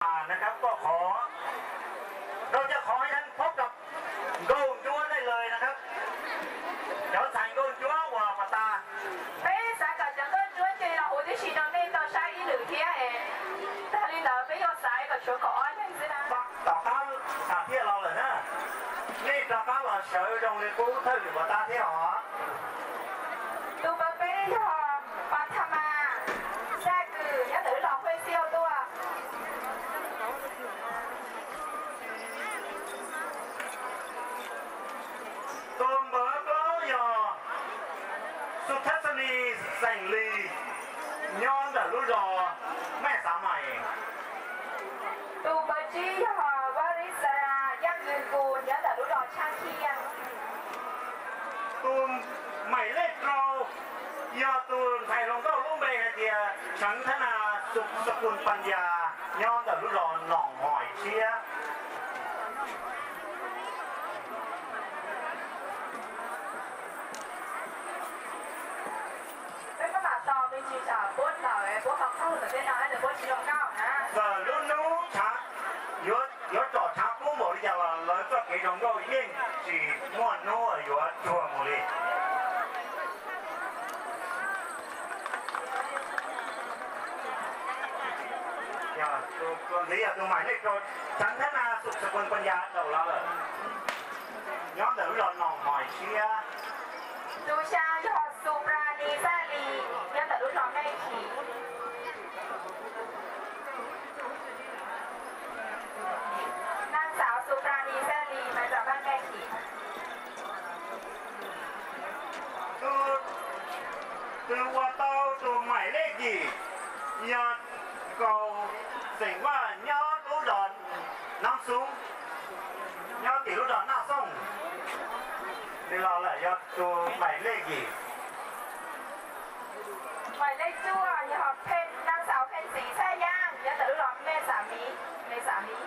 Masนะครับ ก็ขอ เราจะขอให้ท่านพบกับ Nkauj Ntsuabได้เลยนะครับ Cov ntxhais Nkauj Ntsuab uas pas tas. Peb xav kom cov Nkauj Ntsuab ces los hu tib si rau nej tau saib ib lwm thiab es. Tag li ntawd peb yuav xaiv kom tshuav kaum ob leeg xwb na. Tom qab tas thiaj los lawm na. Nej rov qab los sawv zoo li qub thawj lwm pas tas thiab os. Tus pab peb yog Pas Thas Mas, Xaj Kws, nyob ntawm lub zos Huaj Xiaj tuaj. Tus npawb plaub yog Su Thab Xas Nis xeem Lis, nyob ntawm lub zos Mej Xav Mais. Tus npawb tsib yog Vaj Lis Xas Ras Yaj Kws Kus, nyob ntawm lub zos Tshaj Khiaj. Tus mais lej rau yog tus ntxhais hluas nkauj lub npe hais tias Tshawv Thab Nas Xus Xas Kus Pas Yas, nyob ntawm lub zos Noom Hois Tshiab. Peb mam tos me ntsis tsam puab tawm puab ho qaug ntawm tej no, ntawm puab tsis zoo nkauj na. Txawm lub hnub tshav, yuav, yuav tsom tshav kub npaum li cas los lawv txoj kev zoo nkauj yeej tsis muaj hnub yuav tsuag mus li. Tus ntxiv yog tus mais lej rau, Tshawv Thab Nas Xus Xas Kus Pas Yas daus los lawm, nyob ntawm lub zos Noom Hois Tshiab. Tus xya yog Su Plas Nis Xaj Lis, nyob ntawm lub zos Mej Khim. Naj xauv Su Plas Nis Xaj Lis, maiv Xas Vaj Mej Khim. Tus, tus uas tau tus mais lej yim yog Kaus, xeem Vaj, nyob lub zos Nab Xub, nyob tim lub zos Naj Xooj. Nws los lawm, yog tus mais lej yim. Mais lej cuaj yog Pheej, naj xauv Pheej Txiv Xaj Yaj, nyob ntawm lub zos Mej Xas Miv, Mej Xas Miv.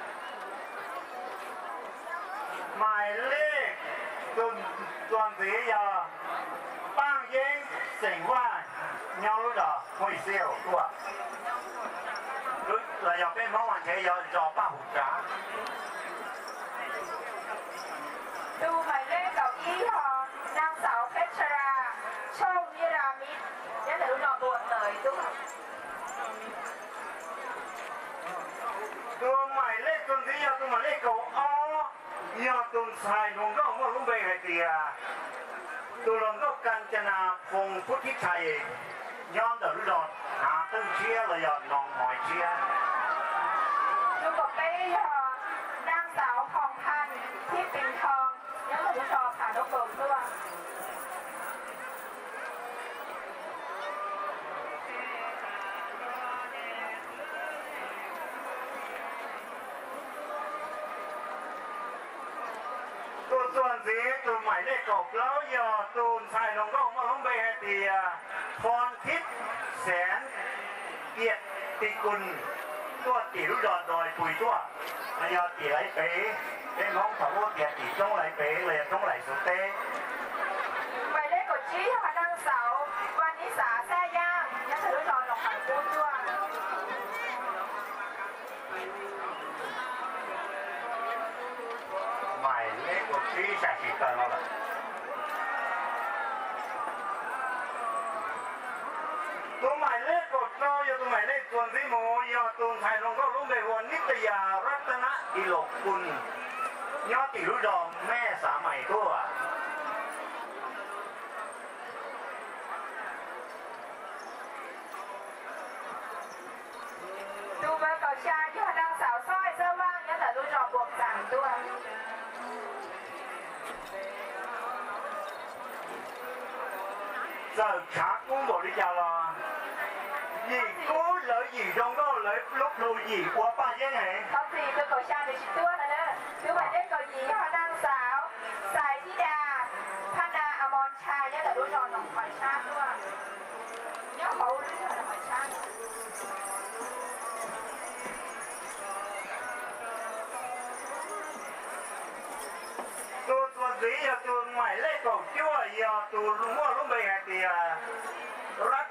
Mais lej, tus ntxiv yog Paaj Yeeb, xeem Vaj, nyob lub zos Huj Xiaj tuaj. Los yog peb Hmoob mas ntshe yog zos Paj Hum Tsav. Tus mais lej kaum ib yog naj xauv Pej Tsa Ras, Tshooj Yaj Ras Miv, nyob ntawm lub zos Npua Tawm tuaj. Tus mais lej tus ntxiv yog tus mais lej kaum ob, yog tus ntxhais hluas nkauj muaj lub npe hais tias tus hluas nkauj Kas Cas Nas Phoos Phub Thib Thais, nyob ntawm lub zos Hav Qwj Tshiab los yog Noov Hais Tshiab. Tus kaum peb yog naj xauv Hoos Phas Thib Pees Thoo, nyob ntawm lub zos Phas Noo Kaus tuaj. Tus txuas ntxiv tus mais lej kaum plaub yog tus ntxhais hluas nkauj muaj lub npe hais tias Phoo Thib Xeev Tiam Tis Kus, tuaj tim lub zos Doi Pui tuaj, los yog tim Laiv Pem, peb Hmoob thaum ub tias tim Roob Laiv Pem los yog Roob Laiv Xus teb. Mais lej kaum tsib yog naj xauv Vaj Nib Xav Xaj Yaj, nyob ntawm lub zos Noov Hais Kub tuaj. Mais lej kaum tsib sam sim tawm los lawm. Tus mais lej kaum rau yog tus mais lej txuas ntxiv mus, yog tus ntxhais hluas nkauj lub npe hu ua Nib Teb Yas Rab Tab Nab Dis Laus Kus, nyob tim lub zos Mej Xav Mais tuaj. Tus npawb kaum xya yog naj xauv Xoj Xab Vaj, nyob ntawm lub zos Npua Xas tuaj. Txawm tshav kub npaum li cas los yim kub lawv yim zoo nkauj, lawv lub plhu yim ua Paj Yeeb heev. Thov txim, tus kaum xya nws tsis tuaj no na. Tus mais lej kaum yim yog naj xauv Xais Thib Das, Phaj Nas As Mos Tshas, nyob ntawm lub zos Noov Hais Tshab tuaj. Nyob hauv lub zos Noov Hais Tshab. Tus txuas ntxiv yog tus mais lej kaum cuaj, yog tus muaj lub npe hais tias Rab,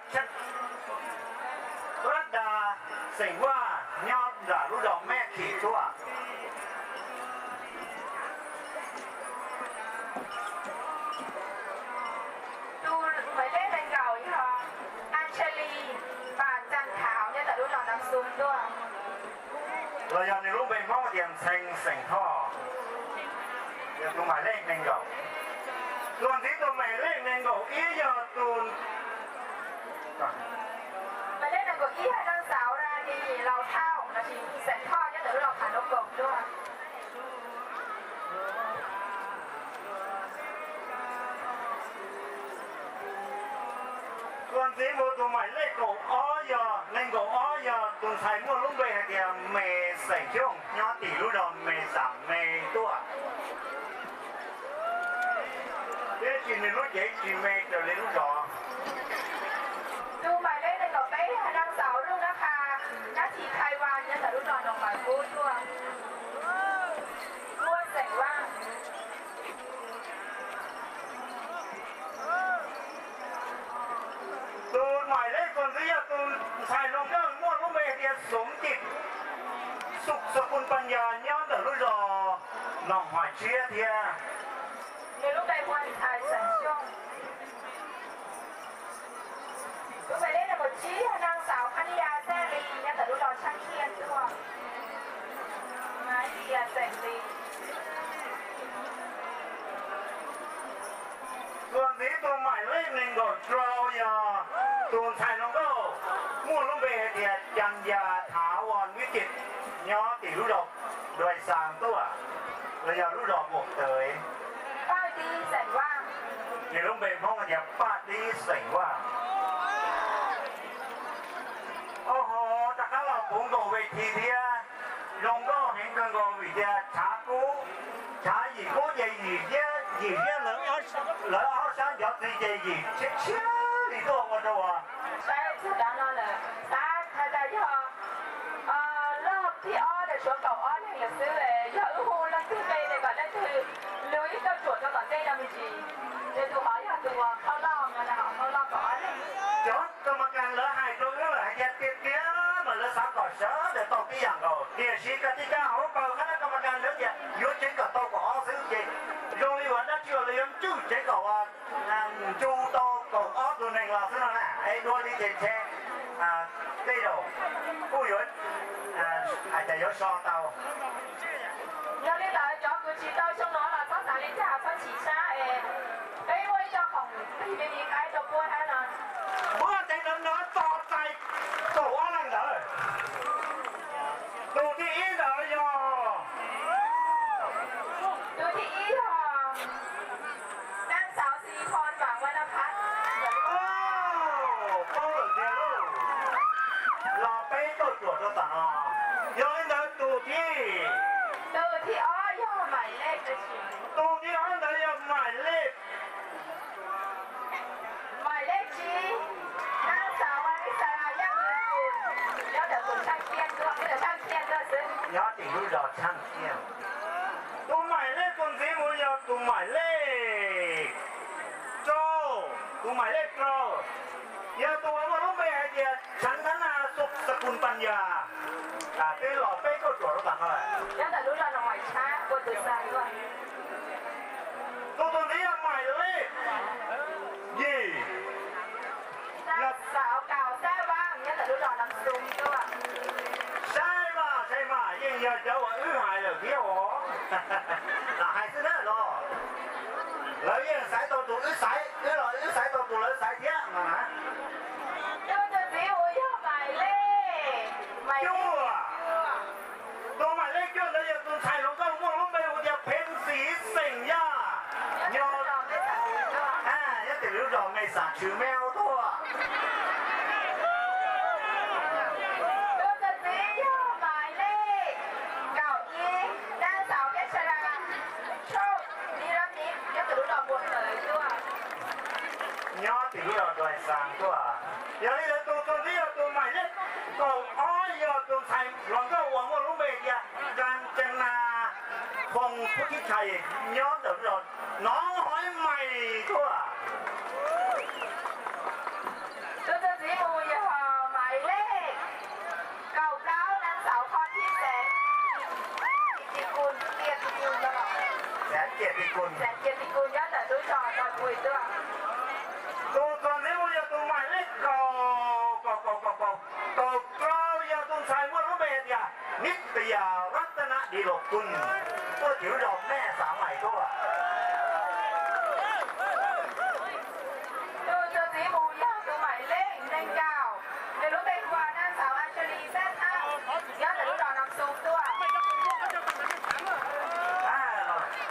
Rab Das, xeem Vaj, nyob Nram lub zos Mej Thim tuaj. Tus hmais lej nees nkaum yog Anchalis Pas Txas Thauv nyob ntawm lub zos Nam Xum tuaj. Los yog nws lub npe Hmoob tias Ntxhee xeem Thoj. Yog tus hmais lej nees nkaum. Tus ntxiv tus hmais lej nees nkaum ib yog tus, hmais lej nees nkaum ib yog Naj Xauv Ras Nis Laus Thauj los sis xeem Thoj nyob ntawm lub zos Phav Nraub Koom tuaj. Tus ntxiv mus tus hmais lej kaum ob yog, nees nkaum ob yog tus ntxhais muaj lub npe hais tias Mes xeem Xyooj nyob tim lub zos Mes Xam Me tuaj. Tiam sis nws lub cev tsis me raws li lub zos. Tus hmais lej nees nkaum peb yog Naj Xauv Luj Nab Qha nyob tim Taiwan nyob ntawm lub zos Noo Maiv Kub tuaj. Kuab xeem Vaj. Tus hmais lej kaum ntxiv yog tus ntxhais hluas nkauj muaj lub npe tias Xov Tim, Xum Xas Kus Pas Yas nyob ntawm lub zos Noom Hais Tshiab thiab. Nws lub npe hu ua ntxhais Xeem Xyooj. Tus hmais lej nees nkaum tsib yog Naj Xauv Khab Nij Yas Xaj Lis nyob ntawm lub zos Tshaaj Khiaj tuaj. Mas tias xeem Lis. Tus ntxiv tus hmais lej nees nkaum rau yog tus ntxhais hluas nkauj muaj lub npe hais tias Cas Yas Thav Ua Vib Ces nyob tim lub zos Duais Xas tuaj, los yog lub zos Muam Tawv. Paj Tib xeem Vaj. Nws lub npe Hmoob tias Paj Tib xeem Vaj. Au ho, rov qab los puv nkaus ves thim thiab. Zoo nkauj heev kawg nkaus vim tias tshav kub, tshav yim kub ces yim thiab, yim thiab lawv ob sab ncov txiv ces yim tshiab tshiab li tuaj ua rau. Saib txog cov no lawm, xav hais tias yog loj thib ob lawm, tshuav kaum ob leeg lawm xwb. Yog wb hu leej twg npe ces kom leej twg lug ib kauj ruam rau tom ntej no me ntsis. Nws tus hov yog tus uas qhauj loj no, qhauj loj kaum ob leeg. Cov kas mas kas lawv hais rau wb lawm hais tias tiag tiag mas lawv xav kom sawv daws tau tib yam nkaus, tiam sis koj tib kab hauv paus qab kas mas kas lawv tias yuav tseev kom tau kaum ob xwb ces zoo li uas dab tsi uas lawv yuav ntswj tseev kom ncu tau kaum ob tug neeg los xwb no na. Es dua li ces ntshe tej zaum kuj yuav, hais tias yuav so tau. Yog li ntawd cov kws tsis tau xyoo no los txhob xav li cas, txhob chim siab es peb muaj ib co khoom plig me me qaib rau puab hab no. Muab tes ntawd no tso txais kaum ob leeg ntawd. Tus thib ib ntawd yog, tus thib ib yog Nab Xauv Xis Phos Vam Vaj Nab Phab. Paub lawm tiag lauj. Los peb kauj ruam rau tam no. Yog li ntawd tus thib, tus thib ob yog Maim Lej. Tus thib ob ntawd yog Maim Lej. Maim Lej Tsib, Nab Xauv Vaj Nib Xas Las Yaj Nws Kus, nyob ntawm tus Tshaaj Khiaj tuaj, tus Tshaaj Khiaj tuaj xwb. Nyob tim lub zos Tshaaj Khiaj. Tus Maim Lej tus ntxiv mus yog tus Maim Lej rau, tus Maim Lej rau yog tus uas muaj lub npe hais tias Tshav Thab Naj Xub Xas Kus Pas Yas. Twb los peb kauj ruam rau tam no lawm. Nyob ntawm lub zos Noom Maim Tshab ua tus xa tuaj. Tus tus ntxiv yog Maim Lej Yim. Nab Xauv Kaus Xab Vaj nyob ntawm lub zos Nam Xum tuaj. Saib mas, saib mas, yeej yog cov uas wb hais lawm thiab os. Lam hais xwb na los. Lawv yeej xaiv tau tus wb xaiv, wb los wb xaiv tau tus lawv xaiv thiab no na. Tus tus ntxiv mus yog Maim Lej, Maim Lej Cuaj. Tus Maim Lej Cuaj ntawd yog tus ntxhais hluas nkauj muaj lub npe hu tias Pheej Xis xeem Yaj, nyob tim lub zos Mej Xam Tshwm Mev tuaj. Tus tus ntxiv yog Maim Lej Kaum Ib, Nab Xauv Keb Tsa Das Tshauj Lis Rab Miv, nyob tim lub zos Npuas Tawv tuaj. Nyob tim lub zos Duais Xas tuaj. Yog li ntawd tus tus ntxiv yog tus Maim Lej Kaum Ob, yog tus ntxhais hluas nkauj uas muaj lub npe tias Kas Tsees Nas Khoos Phub Thib Tshais, nyob ntawm lub zos Nov Hov Ib Mais tuaj. Tus tus ntxiv mus yog Maim Lej Kaum Plaub, Nab Xauv Kho Thib Xeev Ciam Tis Kus. Xeev Ciam Tis Kus nyob ntawm lub zos Dog Pui tuaj. Tus txuas ntxiv mus yog tus mais lej kaum, kaum, kaum, kaum, kaum, kaum rau yog tus ntxhais muaj lub npe hais tias Nib Tayas Rab Tab Nab Dis Los Kus, tuaj tim lub zos Mej Xav Mais tuaj. Tus txuas ntxiv mus yog tus mais lej nees nkaum, nws lub npe hu ua Naj Ntxhais As Xas Lis Xab Thab, nyob ntawm lub zos Noo Xu tuaj.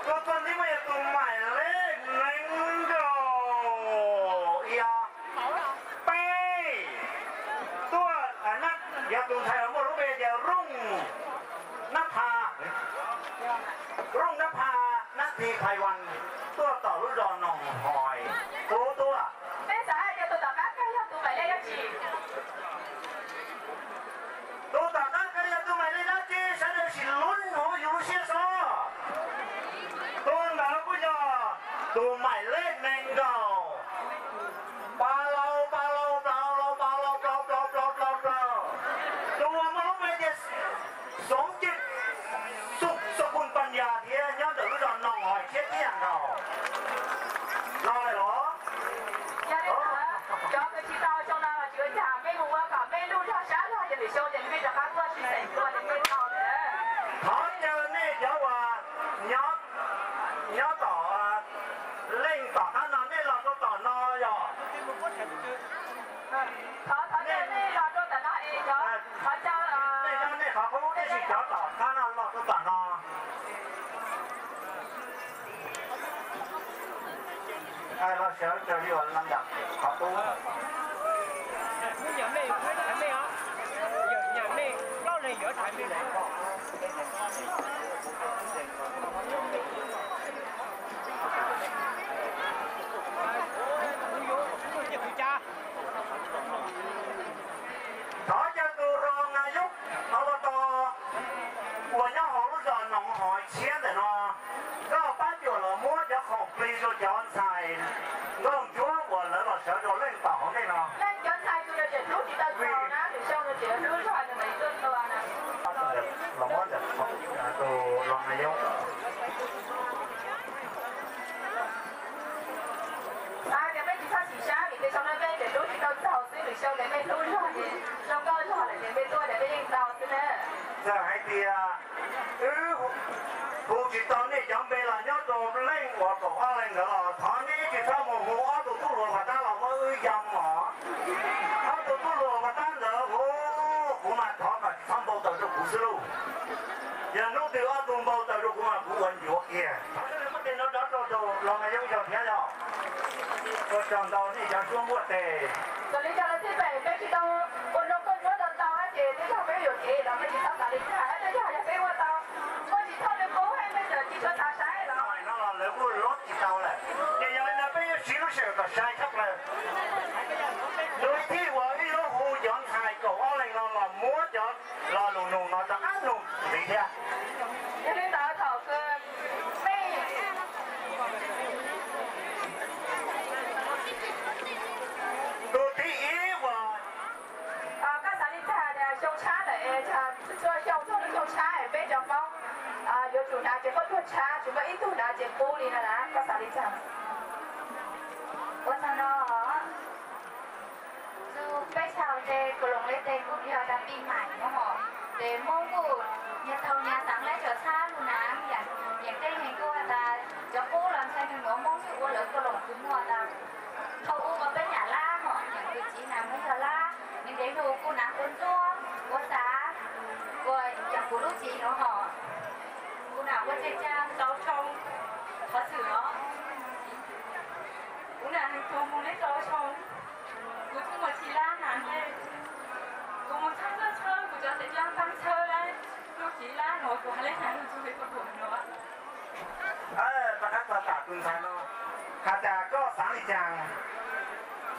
Tus txuas ntxiv mus yog tus mais lej nees nkaum peb, tuaj, yog tus ntxhais uas muaj lub npe tias Rooj Nab Pha, Rooj Nab Pha, Nab Thi Phais Vas, tuaj tom lub zos Noos Hois Kub tuaj. Peb xav hais tias tus tom qab kawg yog tus mais lej dab tsi? Tus tom qab kawg yog tus mais lej dab tsi? Sawv daws sim lub hauv yus lub siab xwb. Tus ntawd kuj yog tus mais lej nees nkaum, pa lau pa lau plau lau pa lau plau plau plau plau plau. Tus uas muaj lub npe tias Xoov Cim Xu Xo Pun Pas Yas thiab nyob ntawm lub zos Noos Hois Tshiab tib yam nkaus. Los lawm los? Yog li ntawd, cov kws tsis tau xyoo no los tsis ua cas, mej mus ua kom mej lub zog sab zog ces lwm xyoo ces mej rov qab tuaj sib xeem dua ces mej tau lawm. Thov caw nej cov uas nyob, nyob tom, leej tom qab no nej los rau tom no yog. Thov, thov caw nej los rau tom no es cov, thov caw, nej nyob nej qhov qub, tab sis cov tom qab no los rau tom no. Los sawv raws li uas lam yam qhov qub. Thov caw tus rog Nas Yob Ob Laj Tau uas nyob hauv lub zos Noov Hos Tshiab ntawm no, koj pab cuam los muab cov khoom plig rau cov ntxhais nkauj ntsuab uas lawv los sawv rau leej tom hauv ntej no. Los muab tus rog Nas Yob. Xav tias peb tsis txhob sim sab vim tias xyoo no peb tseem hlub tsis tau txaus xwb, lwm xyoo ces peb hlub zog ces zoo nkauj zog lawm ces peb tuaj ces peb yeej tau xwb na. Txawm hais tias wb hu tsis tau nej cov npe los nyob rau leej uas kaum ob leeg ntawd los thov nej ib tsis txhob mus hu ob tug tub hluas pas tab los muab wb ya mos. Ob tug tub hluas pas tab ntawd hu, kuv mas thov kom tsis txhob npau taws rau kuv xwb lauj. Yog hnub twg ob tug npau taws rau kuv mas kuv ua ncuav kiag. Muab tej no rov rau tus los mas yooj yog thiab yog. Ua tsaug ntau nej cov suab npuaj tes. Txawm li cas los txij pem peb tsis tau ua zoo koj ntsuab tau ntau ces tej zaum peb yuav kev los peb tsis txhob xav li cas, tej zaum yog peb ua tau muaj tsis txhob nws qub peb txawm tsis tshua xav saib los. No los lawv kuj lob tsis tau lawm, ces yog li ntawd peb yuav siv lub sij hawm kom sai tshaj plaws. Tus thib uas wb yuav hu cov ntxhais kaum ob leeg no los muab cov lo lus nug no rov qab nug ntxiv thiab. Yog li ntawd thaum kws mej, tus thib ib uas, koj xav li cas tias xyoo tshab lawm es txhua xyoo txhua lub xyoo tshab es peb cov Hmoob yuav tsum hnav tsev khaub ncaws tshab, tsis muaj ib tug hnav tsev qub li no na, koj xav li cas? Ua tsaug no, tus peb txhais tes kuv loos li tes kuj yog tas pis mais no hos, ces Hmoob kuj nyias thaum nyias xaav lab cov tshab lug na, yam tej neeg kuj has tas cov qub los ntshai nws nuav Hmoob yeej ua lawv kuj loos kws muaj tas. Thaum ub mas peb nyam lab hos, yam kws txiv hnav muaj yog lab, nws ntev lug kuj hnav ua ntsuab, ua xav, ua yam kuv lub txiv no hos, kuv hnav ua tsev caa rau tshoo, qhov txwm os. Kuv hnav nws tsuag mus li rau tshoo, kuv tub mus txiv lab hnav li, kuv mus tshawb tshawb kuv cov tsev caa pab tshawb lab, lub txiv lab no kuv hnav li hnav nws tsuag li rau kuv no. Rov qab txog tam tus ntxhais no, has tas koj xaav li cas?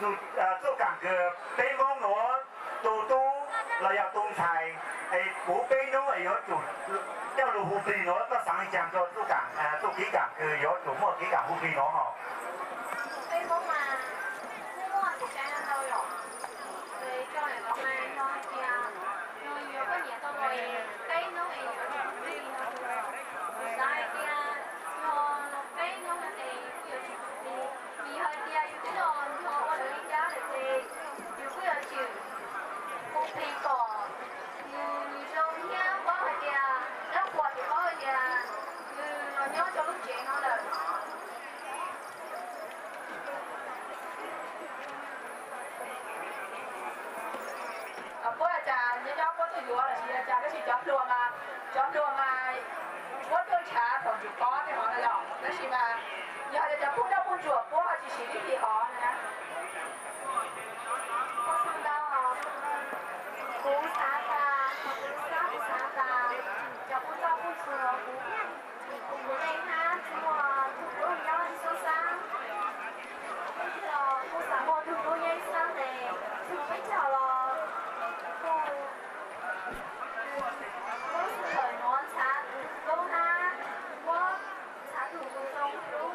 Txuj kaam kws peb Moob nuav tu tub los yog tu ntxhais es puv peb nub es yuav tsum coj lug hu plig nuav, koj xaav li cas rua txuj kev kaam kws yuav tsum muaj kev kaam hu plig nuav hos? Yuav los sis yog cas, tab sis cov hluas mas, cov hluas mas puab tuaj ntshav thaum tsum pob tej hov no yog, tab sis mas yog hais tias cov phooj roj phooj ntsuam puab ho tsis siv vij tis hov na. Kuv xav tas, kuv xav tas, cov phooj roj phooj ntsuam kuv, kuv leej hab tsis muaj tug hlub nyob ib xoob xab. Peb los kuj xav muaj tug hlub nyob ib xoob tes, tug peb caug los kuj lub sij hawm nuav ntshav tug hlub hab muab ntshav tug zoo hlub.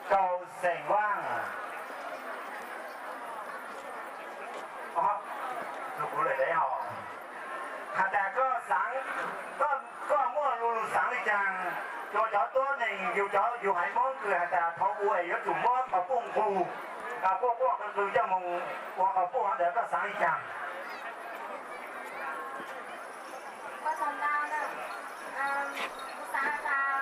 Rau xeem Vaaj, kuv le hais tas koj xaav, koj muaj lug lug xaav le caag, rua cov tuab neeg yug cov yug haiv Moob kws has tas thaum u es yuav tsum muab qhov puj nqug, quaj quaj qw qw coj moog ua qhov puj hov ntawd koj xaav le caag? Kuv xaav tas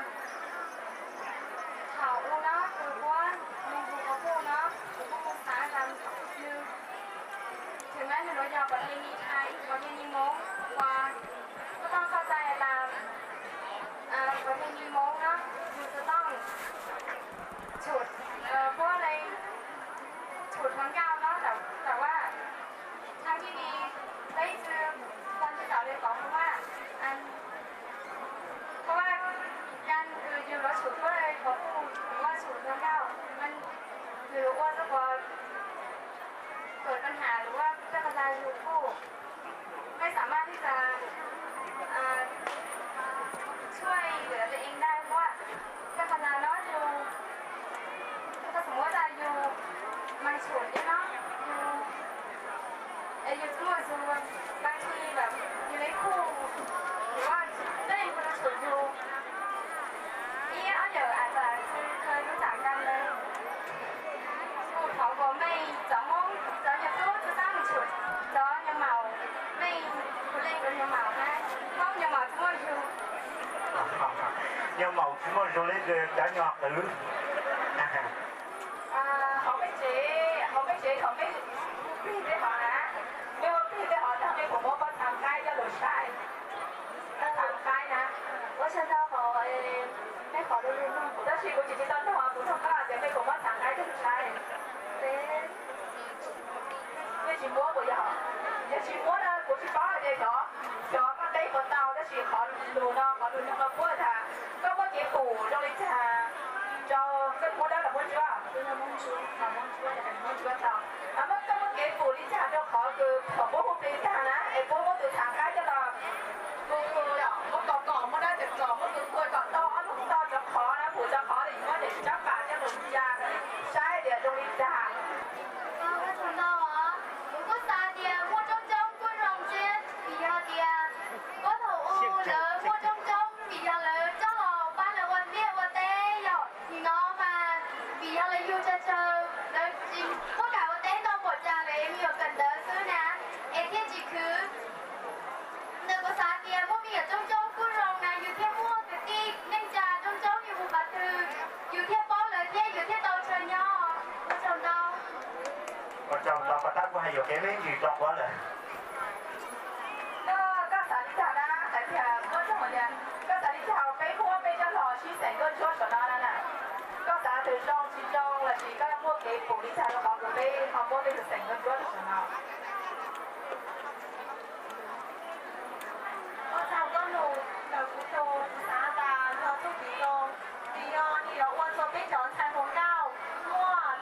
thaum u no kws puab moog nqug qhov puj no, kuv kuj xaav tas nws, txhum mab nws yuav yog pov thej ni Thai, pov thej ni Moob, uas koj tau kho txais tas pov thej ni Moob no, yus tau tau tshum, puab le tshum thov nkauj no, tam vas thaj kib ni peb tsi tau le pov puj a, puj a, kws yus yuav tshum puab le pov puj, puj a tshum thov nkauj, yus yuav ua tau puas kawm paj has lug ua tej qhov tas yus kuj mej xam maj li tas tshuaj ib lwm le ib ntaj muab tej qhov tas no yus, koj xav muab tas yus mas tshum li no, yus es yus tuaj zus, bag thi lawm yus le khuj, yus ua tej yus tshum yus ib ob yawm as tas tsi khaws lub txam nkaag le. Kuv thov kuas mej cov Moob, cov nyuag tub tsi txhob tshum cov nyuag maum, mej kuv leej cov nyuag maum na, Moob nyuag maum tsi muaj yug. Nyuag maum tsi muaj zug le cov nyuag qwv. Hauv peb tsev, hauv peb tsev thaum peb plig tej hov na, mej ua plig tej hov tag mej puas muab pob txha qaib coj lug saib? Pob txha qaib na, ua tsaug ntau hov, mej qhov lug lug, tab sis kuv tseem tsi tau noog kuv noog koj tias mej puas muab txha qaib coj lug saib? Mej tsis muab puas yog? Yog tsis muab na kuv tsis paub hais tias xyov, xyov koj teb puas tau, tab sis qhov lug no qhov lug noog no puab tas koj muab kev pum zoo li cas rau, koj muab dab los muab ntsuab? Muab ntsuab tau. Muab, koj muab kev pum li cas rau qhov kws thaum puab hu plig tag na es puab muab tus txha qaib coj los kua kua, muab kom kom, muab dab coj kom muab kua kua kom tau ob lub tog cov qhov na, pum cov qhov li muab daim tsab pas coj lug ya saib tias zoo li cas. Kuv kuj xav tias muaj coob coob kuj zoo thiab, vim yog tias puab thaum u lawv muaj coob coob vim yog lawv coj los pab lawv ua liaj ua teb yom. Nim no mas vim yog lawv yug tsawg tsawg, lawv tsis muaj kam ua teb ntau npaum cas, lawv me nyuam kawm ntawv xwb na, es thiaj tsis khwv. Ntawd kuv xav tias muaj me nyuam coob coob kuj zoo na, yus thiaj muaj kwv tij neej tsa coob coob yus mus qhov twg yus thiaj paub lawv thiab yus thiaj tau chaw nyob. Ua tsaug ntau. Ua tsaug ntau, koj tab kuj hais yuam kev me ntsis rau kuv lawm. Koj xav li cas na? Hais tias muab txog tias koj xav li cas peb muab peb coj los sib xeem nkauj ntsuab saum no na? Koj xav tus zoo tsis zoo lossis koj muaj kev pum li cas rau qhov kws peb ho muab peb tus xeem nkauj ntsuab rau saum no? Ua tsaug koj lus ntawm kuv tus, kuv xav tas yog txuj kev zoo, vim yog nws yuav ua rau peb cov ntxhais hluas nkauj muaj,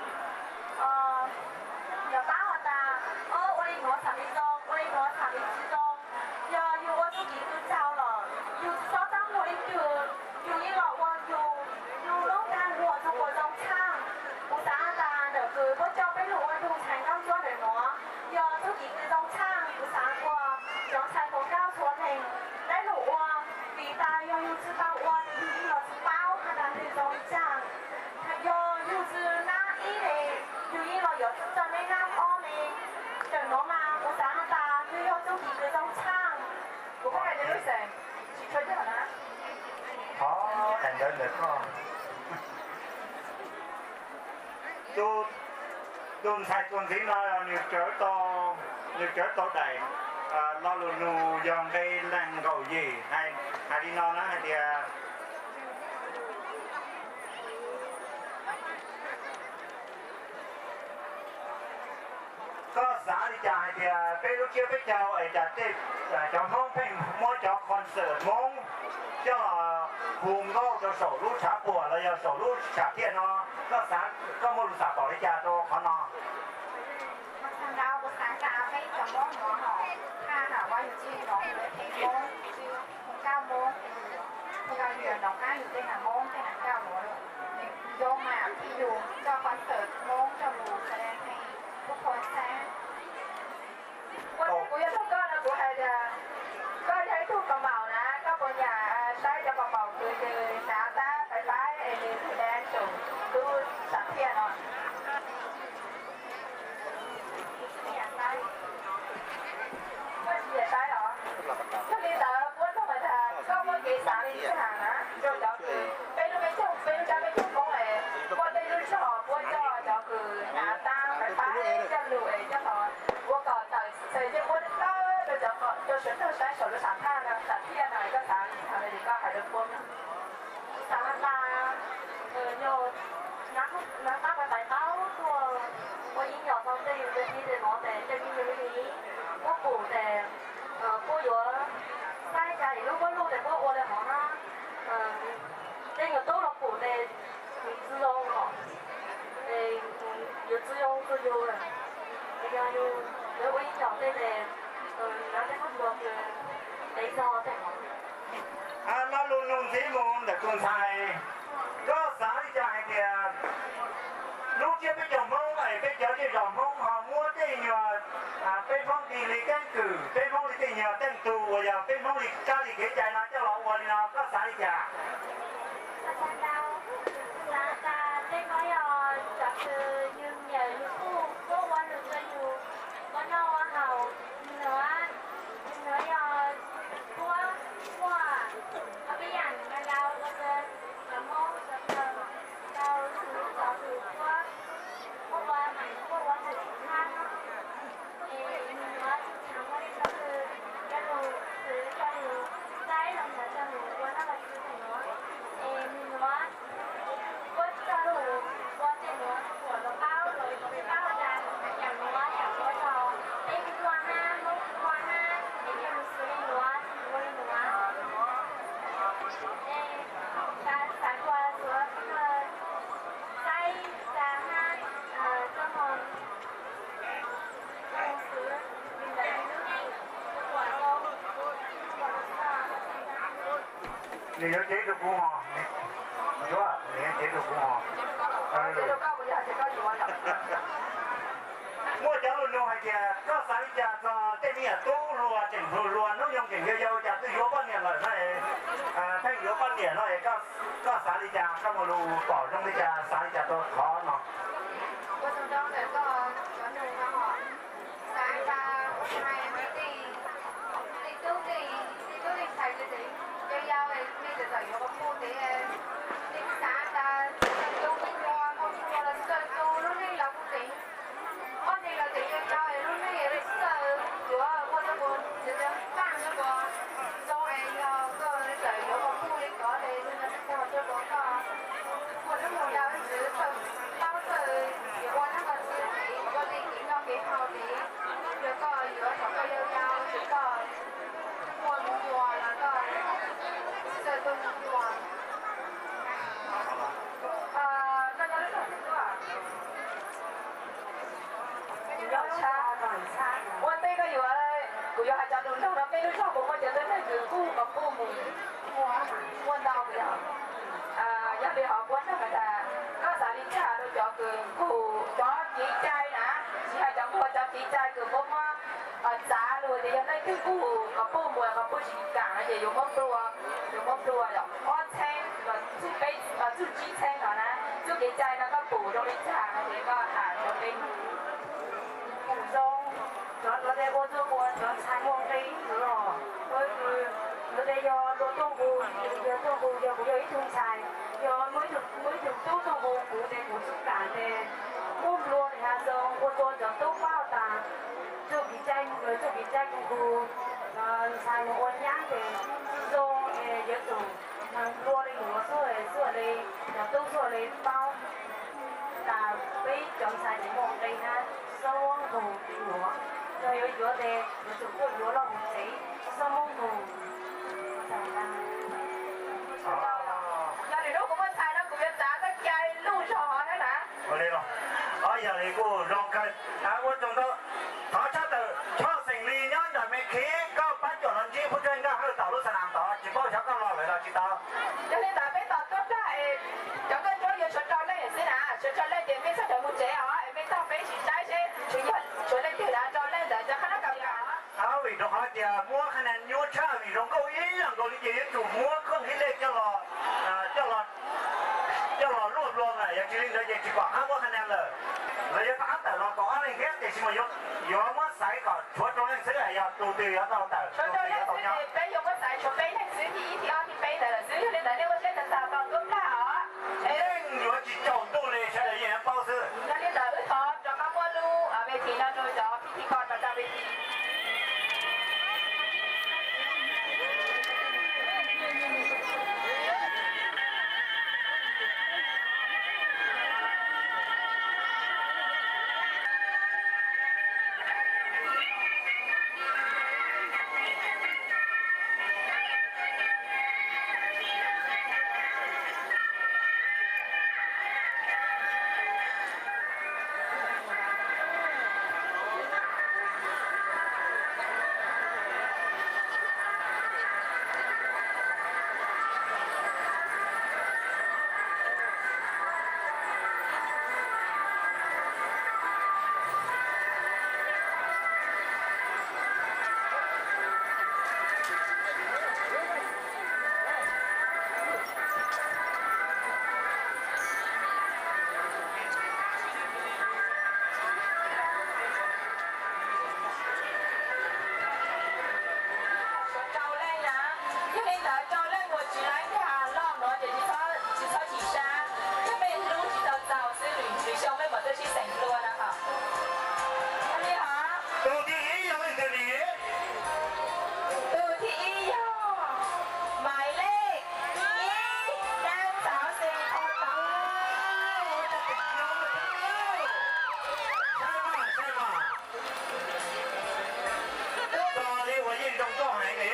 yuav pab has tas, ua li nuav xam li zoo, ua li nuav xam li tsis zoo. Yog yus ua txuj kev kws txaus lawm, yus txhob txaj muag ib tug, yus yeej los ua yus, yus lub dag luag txug puas zoo txhaj. Kuv xav has tas ntawm kws puab coj peb lug ua tug ntxhais nkauj ntsuab ntawm nuav, yog txuj kev kws zoo txhaj, kuv xav ua cov ntxhais hluas nkauj txhua leej dleb lug ua, vim tas yog yus tsi tau ua, yus yeej los tsi paub has tas nws zoo li cas. Yog yus tsi nab ib le, yus yeej los yuav tsi tau neb nab ob le. Ntawm nuav mas kuv xav has tas nws yog txuj kev kws zoo txhaj. Kuv pab hais li lub xeem, tsis tshua yog na. Qhov daim ntawv ntawm koj, tus ntxhais tuam ntxiv no nws tawm tau Nws cov tau daim lo lus nug yog nqe nees nkaum yim, hais li no na hais tias, koj xav li cas hais tias peb lub tsiab peb caug es cas tej cov Hmoob pheej muab cov concert Hmoob coj los hu nkauj rau saum lub tshav puam los yog saum lub tshav thiaj no, koj xav, koj muaj lus xam pom li cas rau qhov no? Kuv xav tas peb cov Hmoob no hom, thaj hais ua yus tsis hnov yus tej Hmoob, tsis hu nkauj Hmoob, yus yog yus hnov qab yus tej hnav Hmoob tej hnav nkauj luaj, yus zoo mas yus coj concert Hmoob coj mus xas das pheej kuj kho xab. Ua ntej kuv yuav nug koj no kuv hais tias koj yog ib tug kaus maum na, koj puas nyiam saib cov kaus maum kws nws hnav tab paiv paiv es nws hu dab tsaum lub sam thiaj no? Koj tsis nyiam saib los? Yog li ntawd puab nug hais tias koj muaj kev xav li cas na rau cov kws peb lub peb caug, peb lub dab peb caug Hmoob es muaj tej lub zog puab coj cov kws hnav tab paiv paiv coj lug es coj los ua kom tawm txhais thiab puab tawm rau cov, rau sawv daws saib saum lub sam thaj no, sam thiaj no, koj xav li cas no es koj hais rau puab. Xav tas yog hnav tab paiv paiv tuaj ua ib nyuag tau tej yus cov txiv tes mov tes tej me nyuag li muab pum tes puab yuav saib cas lub muab luj tes puab ua li hov na, tej nyuag tub los pum tes txwv zoo os, yuav txwv zoo txwv yus, yog yus yuav ua ib nyuag tej tes hnav tej khaub ncaws tes zog tej hov. Lo lus nug ntxiv mus ntawm tus ntxhais, koj xav li cas hais tias lub tsiab peb caug Hmoob es peb cov zej zos Hmoob ho muab tej nyuag peb Hmoob li keeb kwm, peb Hmoob li tej nyuag teej tug uas yog peb Hmoob li kab li kev cai no coj los ua li no, koj xav li cas? Xav tas tej no yog cov kws yus nyiam yus kuj muab ua lug rau yus ua noj ua haus, nws, nws yog puab muaj ob peb yam nws ntau ua rau cov Hmoob sawv daws tau xwv cov kws puab muab ua, muab ua lug thab no. Es nws yuav tsis tshav muaj li cov kws coj lug xwv coj lug saib los yog coj lug ua noj ua tswv tes nuav. Es nws yuav puab coj lug ua tej nuav kuas lawv paub, lawv paub tas yam nuav yam nuav yog peb kuj muaj hab, Hmoob kuj muaj hab, es coj lug xwv li nuav, ua li nuav. Es xav xav dua xwv saib tas hab, txoj hmoo Nws yuav cev rau kuv hos, nws yuav cev rau kuv hos. Muaj cov lus nug hais tias koj xav li cas txog tej me nyuam tub hluas tseem hluas hluas hnub nyoog tseem yau yau cas twb yuav poj niam lawm na, pheej yuav poj niam no es koj xav li cas, koj muaj lus pom zoo li cas, xav li cas rau qhov no? Ua tsaug ntau ntawm koj cov nug no hos. Xav tas ua tsaug hais tej, tej tub tej, tej tub tej ntxhais tseem yau yau, nej txawm txawm yuav qhov puj ntev, nej xav tas txawm zoo me nyuam npaum li los txawm tu lub neej los kuj tseem, ob neeg los tseem yau yau es lub neej es txawm yuav ua rau kuv tseem txawm npaaj rau kuv zoo es yog koj txawm yuav qhov puj li kov es nws txawm txawm rau kuv koj ua lub nug yau ntxwv txawm paub txawm yuav ua nab nqa txwv ua tej kev noj kev haus tes, yog koj yuav thaum koj yau yau ces koj ua mus nyuam los koj txawm tu mus nyuam. Koj nyob lub zog twg tuaj? Ua ntej koj yuav, kuv yuav hais cov lus nug no, peb lub zog puas muaj cov tuab neeg kws kuj qhov puj mus? Muaj ntau yog. Yog li hov puab nug tas koj xav li cas rau cov kws nqug cov kev cai na, tsis hais cov nqug, cov kev cai kws puab muab txav lug tias yog leej twg nqug qhov puj mus, qhov puj tsis kam no ces yuav muab plua, yuav muab plua ob txheeb los txug peb los txug tsib txheeb no na. Txuj kev cai no koj pum zoo li cas no ces koj tham rau peb. Pum zoo, cov ntawd ua txuj ua cov ntxhais muaj nqis ntawd los, ua kws ntawd yog dua tuaj nqug, yog tuaj nqug yog kuv yog ib tug ntxhais, yog muaj ib tug tub tuaj nqug kuv ces kuv txuj kam ces muab nplua li has zoo ua rua cov tub paub tas txuj kev cai Zaj tus ntxhais mus ua nyab ces zoo es yuav tsum hneev dua li mus ua xwb, xwb li cov tub xwb li paub tas peb cov ntxhais ces muaj nqi na, xob muab nqug yuav, yog yuav yuav ces yuav tsum tuaj yuav los mus tsev, xob muab nqug. Yog li hnub kuv muaj ntxhais no kuv yuav txav koj cai luj zog hov na na. Ua li los, yog li kuj zoo kawg, ua tsaug ntau. Thov tshaj tawm Choj Xeem Lis nyob nram me khib, koj pab cuam los ntsib Phub Tshuaj Nkaj Hawj tom lub xas nas tod, tsis paub xyov koj los lawm los tsis tau. Yog li ntawd peb tos tuaj plag es cov nkauj ntsuab yuav tshuav rau leej xwb na, tshuav rau leej ces mej txhob sawv mus tsev os, es mej tog peb sim saib seb tshuav leej twg na, rau leej ntawd cov qhab nab kaus yog. Vim rau qhov tias muab qhab nab nyuaj tshaj, vim zoo nkauj ib yam nkaus li ces yuav tsum muab khooj ib leeg coj los, coj los luaj dua na, yog tsis li ntawd ces tsis pom qab muab qhab nab lawm. Lawv yuav rov qab tawm los kaum ob leeg thiab, tiam sis mas yuav muab xaiv kom tshuav rau leej xwb, yog tus twg yuav tau tawm, tus twg yuav tau nyob. Peb yuav muab xaiv tshuav peb leeg xwb, thib ib, thib ob, thib peb ntawd lawm xwb, yog li ntawd nej ua siab tag tag tos tuaj plag os. Yeej yuav tsis tsaus ntuj li, sawv daws yeej yuav paub xwb. Yog li ntawd wb thov rov qab muab lub ves thim no rau cov phij thij kos rov tsa ves thim. Tshuav rau leej na, yog li ntawd rau leej uas tsis laib nkag los no ces tsis txhob chim sab, thiab peb hlub tsis tau txaus xwb, lwm xyoo peb mam tuaj sib xeem dua na ho. Yog li hos. Tus thib ib yog leej twg ni? Tus thib ib yog maiv lej ib, Nab Ntxauv Xis Thoo Tauv. Saib mas, saib mas. Txog li uas yeej zoo nkauj heev li.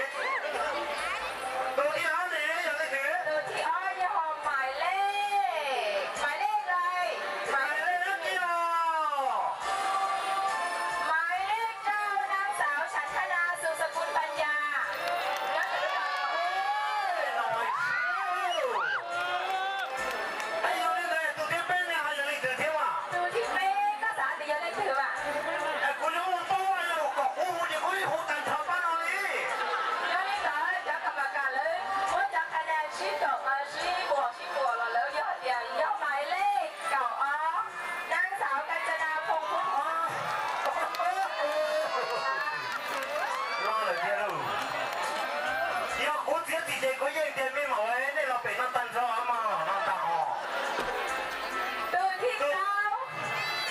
Tus thib ob ne yog leej twg? Tus thib ob yog maiv lej, maiv lej lawm, maiv lej dab tsi os? Maiv lej rau, Nab Ntxauv Xas Thas Nas Xus Xas Kus Pas Cas. Yog li ntawd tus thib peb ne ho yog leej twg thiab mas? Tus thib peb koj xav tias yog leej twg mas? Kuv yuav hu paub yog kom kuv hu ces kuv hu tag nrho pab no li. Yog li ntawd cov kam pas kam lawv muab cov qhab nab sib kaum sib puas sib puas los lawv yog hais tias yog maiv lej kaum ob, Nab Ntxauv Kas Xas Nas Phoo Phoo. Los lawm thiab lauj. Yog kuv txiav txim ces kuv yeej tias me mam nej los pem no tag nrho mas no tag os. Tus thib plaub,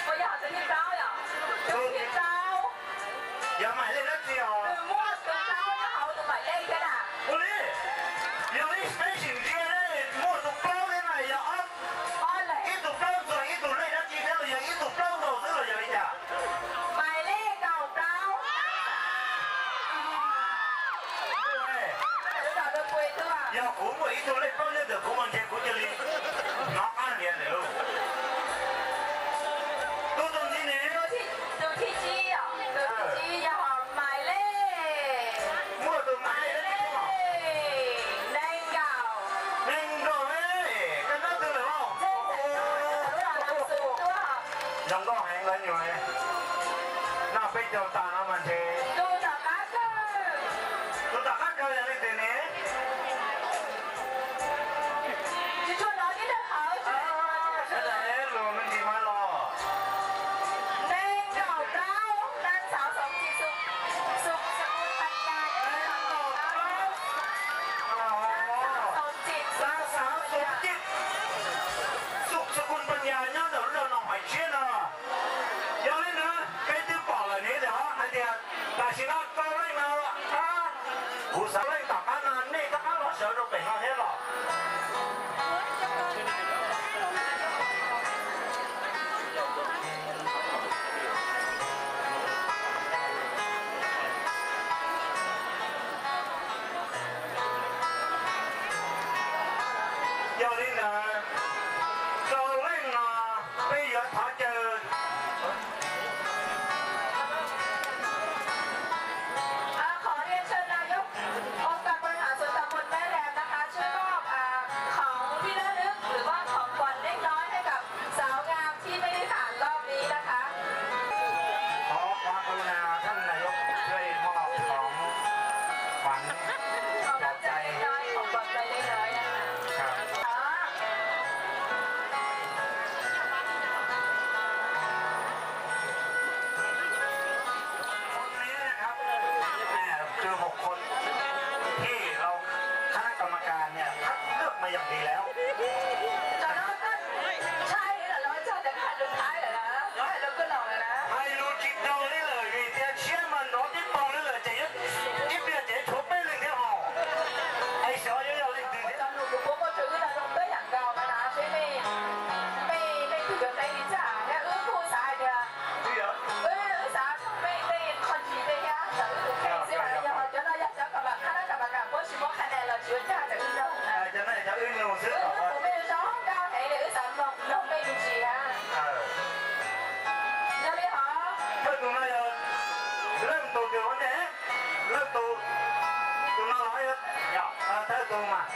puas yog tus thib plaub yom? Tus thib plaub. Yog maiv lej dab tsi os? Tus muaj tus plaub nyob hauv tus maiv lej thiab na. Ua li, yog ib peb sim ntsia muaj tus plaub thiab na yog ob, ib tug plaub ntxuag ib tug lej dab tsi thiab los yog ib tug plaub nkaus xwb los yog li cas? Maiv lej kaum plaub. Yog kuv muaj ib tug lej plaub nyob ntawm kuv mas ntshe kuv cia li hnov qab hniav lawm lauj. Tus tus ntxiv ne? Tus thib tsib, tus thib tsib yog maiv lej, muaj tus maiv lej dab tsi? Nees nkaum. Nees nkaum, koj nyob twg lawm os? Zoo nkauj heev lawv nyuam. Noj peb caug tas no mas ntshe. Tus tom qab kawg yog leej twg ne? Sawv daws luag me ntsis mas los. Nees nkaum plaub, Nab Ntxauv Xas Txis Xus, Xus Xas Kus Pas Cas. Nees nkaum plaub, Nab Ntxauv Xas Txis Xus, Nab Ntxauv Xas Txis Xus Xas Kus Pas Cas nyob ntawm lub zos Noom Hais Tshiab no. Yog li ntawd peb twb pom lawm ne, hais tias tam sim no Tom qab no nej rov qab los sawv rau pem no thiab los? Yog li ntawd, rau leej no peb yuav thov caw ขอเรียนเชิญนายกองค์การบริหารส่วนตำบลแม่แรมนะคะ ช่วยมอบอ่าของที่ระลึกหรือว่าของขวัญเล็กน้อยให้กับสาวงามที่ไม่ได้ผ่านรอบนี้นะคะ ขอความกรุณาท่านนายกช่วยมอบของขวัญปลอบใจ ของขวัญเล็กน้อยนะคะ ครับ คนนี้นะครับ เนี่ยคือหกคนที่เราคณะกรรมการเนี่ยคัดเลือกมาอย่างดีแล้ว ใช่แล้วเหรอ เราจะคัดสุดท้ายเหรอนะ เราให้เราขึ้นออกเลยนะ ใครรู้จิตเราได้เลย มีเตียเชียร์มันรอที่ปองได้เลย จะยึด Ib pliag ces tshuav peb leeg thiab hos. Ai xyov yuav yog leej twg thiab. Tus puab muaj tswv yim los zoo peb yam nkaus no na, seb mej, mej, mej twg yuav teb li cas thiab. Wb kuj xav hais tias, wb, wb xav mej, mej qhov ntsis tej thiab, txawm wb tus kheej xwb los yog cov no yog cov kam, kab kab kam puab tsis muab khai ne los tsis ua cas, txawm wb nug. Cov no yog cov wb nug xwb, wb kuj mej zoo nkauj heev li, wb xav mloog mloog mej me ntsis na. Yog li hov, thawj tus no yog leej tus twg ua ntej? Leej tus, tus no los, thawj tus mas.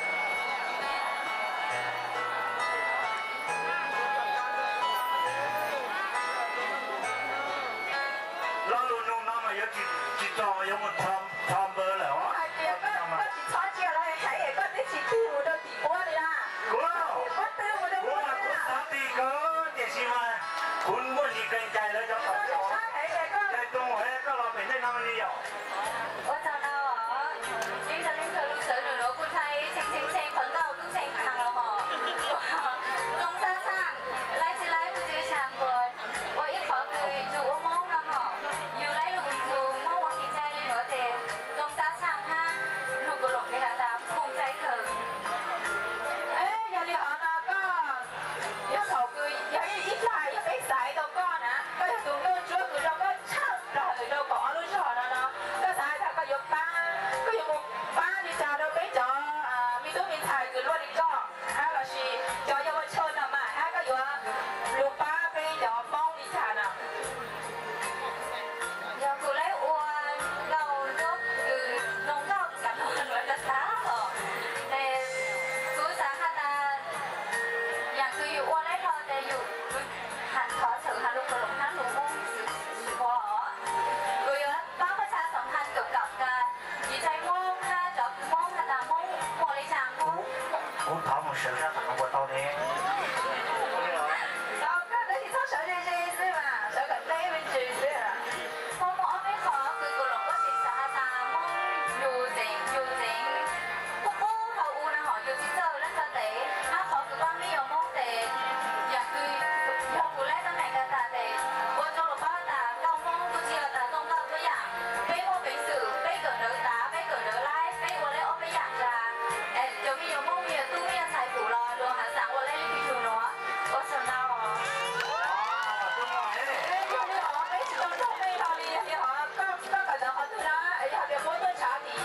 Lo lus nug no mas yuav tsis, tsis txog yuav mus rho npawg lawm os. Hais tias koj, koj tsis txhob cia lawv hais es koj twb tsis tig mus rau tim puab li na. Kuv, kuv mas kuv xav tig kawg tiam sis mas kuv muaj ntsis kees cai lawv cov tom, ces tus muam koj los pem ntej no li yom. Ua tsaug ntau os. Ib zag leej twg lub sawv nws nuav kuj ntshai tshee tshee tshee qhov ncauj tub tshee tag los hos. Zoo sab tshaj, laib tsi laib kuj tsi tshaj kuas ua ib qhov kws yus ua Moob no hos, yus laib lug yus Moob ua kev cai li nuav ces zoo sab tshaj hab lug kuv lom kev has tas phoo cai kawg. Yog li hov no koj, yog thaum kws yog ib, ib plag yog peb xaiv tau koj na, koj yog tus nkauj ntsuab kws zoo nkauj tshaj plaws rau kaum ob lub zog no no, koj xav has tas koj yuav pab, koj yuav mus pab li cas rau peb cov me tub me ntxhais kws luaj li koj hab lossis cov yau ua chau no mas hab koj yuav lug pab peb cov Moob li cas no? Yog kuv laib ua nkauj ntsuab kws zoo nkauj kam no luag tas xav os, es kuv xav has tas yaam kws yus ua laib hlo ces yus thov txhawm has lug kws lom hab lug Moob ua os. Kuv yuav paab pab tshaj xoom has txug kam tas ib txhia Moob hab cov kws Moob has tas Moob muaj li cas Moob. Kuv thov mus sawv sab tom no puas tau ne? Koj tab sis txhob sawv ze ze xwb mas, sawv kom deb me ntsis xwb. Moob muaj ob peb qho kws kuv lom kuj tsis xav has tas Moob yus tseem, yus tseem pub pub thaum u na hom yus tsis txawj leej txawj tes, hab qhov kws paab peb yog Moob tes, yaam kws yog kuv laib tab meem tas tas tes, ua rau luag paub tas nkauj Moob kuj tsis yog tas zoo nkauj tuab yaam. Peb muaj peev xwm peb kawm ntawv tav, peb kawm ntawv laib, peb ua laib ob peb yaam tas, es cov me nyuam Moob me nyuam tub me nyuam ntxhais kuv los luag has xaav ua laib li yus nuav. Ua tsaug ntau. Yog li hov peb tsis tau nrog mej hlo li, yog li hov koj kawm ntawv qhov twg na? Yog hais tias puab tuaj nrhav tim,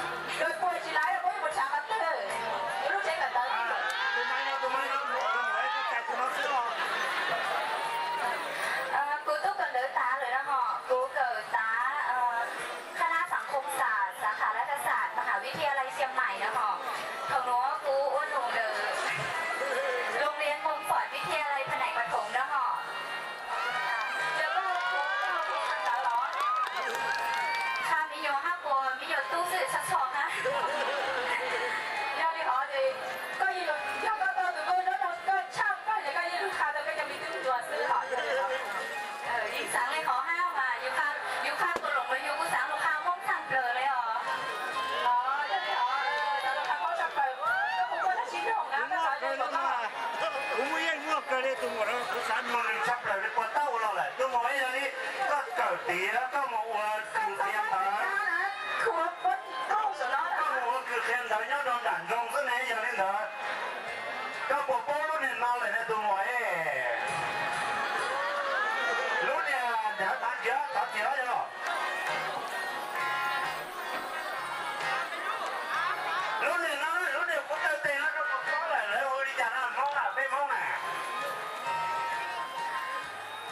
puab tsis laib puab yuav mus nrhav qhov twg? Lub tsev kawm ntawv. Kuv tub kawm ntawv tav lawm no hom, kuv kawm tav คณะสังคมศาสตร์ สาขารัฐศาสตร์ มหาวิทยาลัยเชียงใหม่ no hom. Thaum nuav kuv ua num ntawm โรงเรียนมงขวัญวิทยาลัยแผนกประถม no hom. Qha me nyuam hab puas me nyuam tub xwb tshaj txhom hab. Yog li hov ces koj, yog koj tau tus nkauj nraug koj tshaj koj ces koj yeej lug qha tau koj cov me tub me nyuam xwb hom. Yeej xaav le hov hab mas yus qha, yus qha kuv lom los yus kuj xaav lug qha Moob tshaj plawg le os. Yog li hov, xaav lug qha Moob tshaj plawg, koj puas muaj dlaab tsi nug na? Kuv muaj yeej muaj kawg li tus muam, kuv xaav nug nws tshaj plawg li puas tau los lawm. Tus muam, yog li koj kawm tiv, koj mus ua kws qhia ntawv, koj mus ua kws qhia Ntawd nyob rau nram nroog xwb ne, yog li ntawd koj puas paub lub niag no lawm ne tus muam? Lub niag nrad tav kiv, tav kiv los yog? Lub niag no, lub niag kuv taw tes no koj puas paub lawm, lawv hu li cas no? Hmoob na, peb Hmoob na.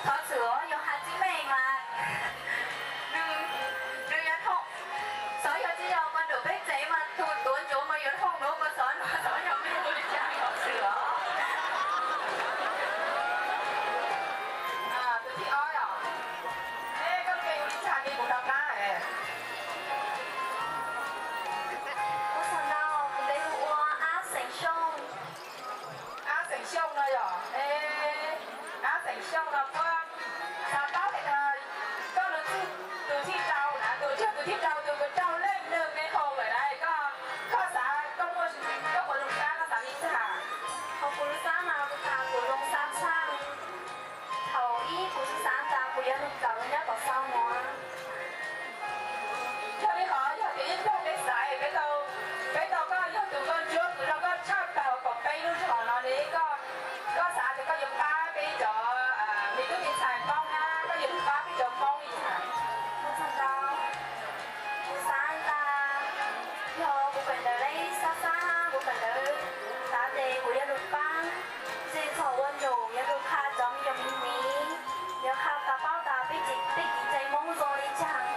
Thov txim os, yog hais tsis meej mas nws, nws yuav thooj. Xyov yog tsis yog mas nram peb tsev mas tus tuav ncuav mas yuav thooj nuav, koj xyov no xyov yog meej ua li cas, thov txim os. Tus thib ob os. Es koj lub npe hu li cas ces kuv rov qab. Ua tsaug ntau, kuv npe hu ua Ab Xeem Xyooj. Ab Xeem Xyooj no yog, Ab Xeem Xyooj no puab xav paub hais tias koj lub txwj tus thib rau na, tus tswv tus thib rau tus kws raug leej nwg me hau lawm na, koj, koj xav, koj muaj, koj puas zoo sab, koj xav li cas? Hauv kuv lub sab mas kuv xav kuv zoo sab tshaj. Thaum ub kuv tsis xav tas kuv yuav lug kawm nyob tom xaus no. Yog li hov yog tias ib pliag peb xaiv, peb tau, peb tau koj yog tus nkauj ntsuab kws nrog koj tshaj tawm kaum peb lub zog no li, koj, koj xav tias koj yuav pab peb cov me tub me ntxhais Hmoob na, koj yuav lug pab peb cov Hmoob li cas? Ua tsaug ntau. Kuv xav tas yog kuv kawm ntawv lej sab sab, kuv kawm ntawv tas tes kuv yuav lug pab zej zog ua nraum, yuav lug qha cov me nyuam miv miv, yuav qha tas paub tas peb tsev, peb tsev Hmoob zoo li cas.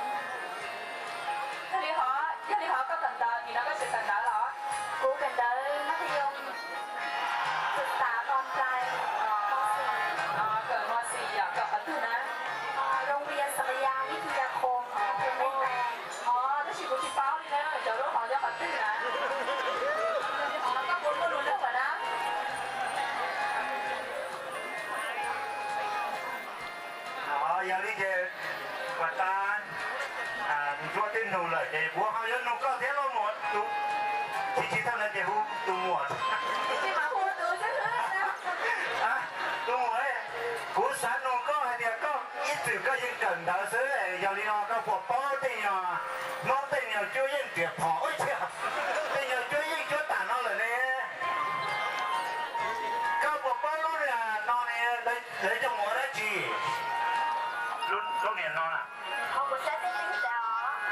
Yog li hov, yog li hov koj kawm ntawv, nim no koj tseem kawm ntawv los? Kuv kawm ntawv mab thas yom, txug tav pos nplais, mos xis. Kawm mos xis yog kawm qhov twg na? Rooj via Xas Yas Vib Thi Yas Khoos, Phoo Mej Teg. Tab sis kuv tsis paub li na, cov lub hov nyob qhov twg na? Koj puas muaj lus nug lawm na? Yog li ces puas tas, ntsuab twb nug lawm ces kuv ho yuav nug koj thiab lauj muam. Tus, tsis, tsis tau no ces hu tus muam. Tus muam, kuv xav nug koj hais tias koj ib txwm koj yeej kawm ntawv xwb, yog li no koj puas paub tej nyuag, Hmoob tej nyuag cuab yeej riam phom, tej nyuag cuab yeej cuab tam no lawm ne? Koj puas paub lub niag no ne, lawv coj mus ua dab tsi? Lub niag no na.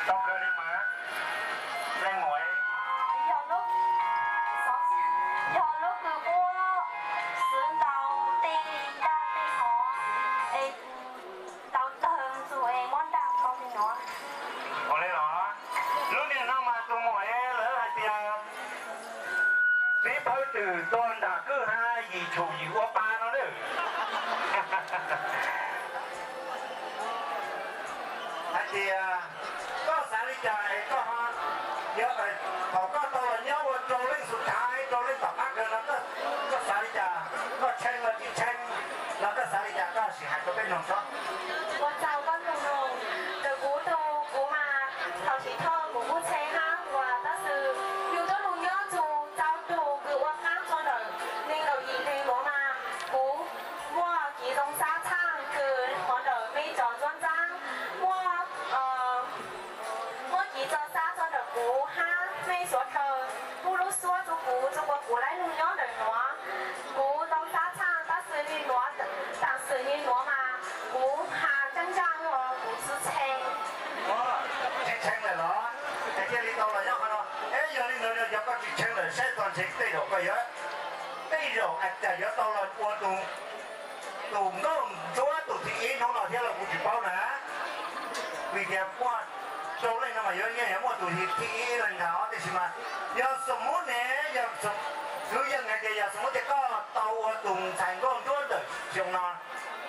Tau kawg li mas. Leej muam, yog lub kws puab xwb ntau tej daj tej hov es tau tawg ntxug es muab ntaj tau li no. Ua li los, lub niag no mas tus muam, lawv hais tias txiv phawj twm tua nram kwj ha, yim tshum yim ua pa no na. Hais tias koj xav li cas es koj, thaum koj tau los nyob ua rau leej xus thaiv, rau leej tom qab kawg no, koj xav li cas? Koj tshee los tsis tshee los koj xav li cas, koj sim hais rau peb mloog tso. Ua tsaug koj nug no, ntawm kuv tug, kuv mas thaum xim thoj kuv kuj tshee hab ua, tab sis yug tuab lug nyob txug txaus tug kws ua qaab txug ntawm neeg nkaum yim neeg nuav mas kuv muaj kev zoo sab txhaj kws qhov ntawm mej cov ntxuab ntxaab, muaj, muaj kev txawj sab txug ntawm kuv hab mej suav dlawg pub lub suab rua kuv, rua kuas kuv laib lug nyob ntawm nuav. Kuv zoo sab txhaj, tab sis nwg nuav, tam sim nwg nuav mas kuv has ntsaj ntsaj os, kuv tsi tshee. Tsi tshee lawm los? Es cia li tau los nyob qhov no. Es yog li ntawd yog koj tsi tshee lawm, saib txog ntshe tej zaum koj yuav, tej zaum cas yuav tau los ua tus, tus nkauj ntsuab tus thib ib hnub no thiab los kuv tsis paub na. Vim tias muaj rau leej no mas yuav yeej yuav muaj tus thib ib leej ntag, tab sis mas yog xum mub ne, yog kwv yeej hais tias yog xum mub tias koj tau ua tus ntxhais nkauj ntsuab ntawm xyoo no,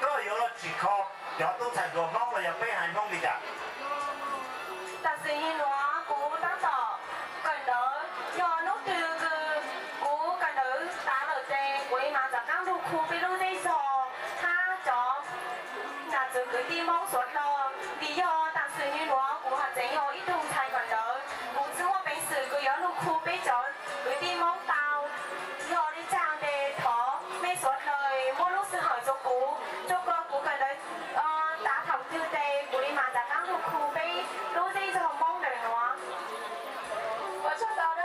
koj yuav los tsim kho cov tub ntxhais hluas Hmoob los yog peb haiv Hmoob li cas? Tam sim nuav kuv tab tom kawm ntawv, yog hnub twg kws kuv kawm ntawv tas lawm ces kuv mam rov qaab lug khu peb lub zej zog hab cov nam txwv kwv tij Hmoob suav dlawg. Vim yog tam sim nuav kuv has tseem yog ib tug ntxhais kawm ntawv, kuv tsi muaj peev xwm kws yuav lug khu peb cov kwv tij Hmoob tau. Yog li caag tes thov mej suav dlawg muab lub sij hawm rua kuv, rua kuas kuv kawm ntawv tas thaum twg tes kuv li mam rov qaab lug khu peb lub zej zog Hmoob ntawm nuav. Ua tsaug ntau na.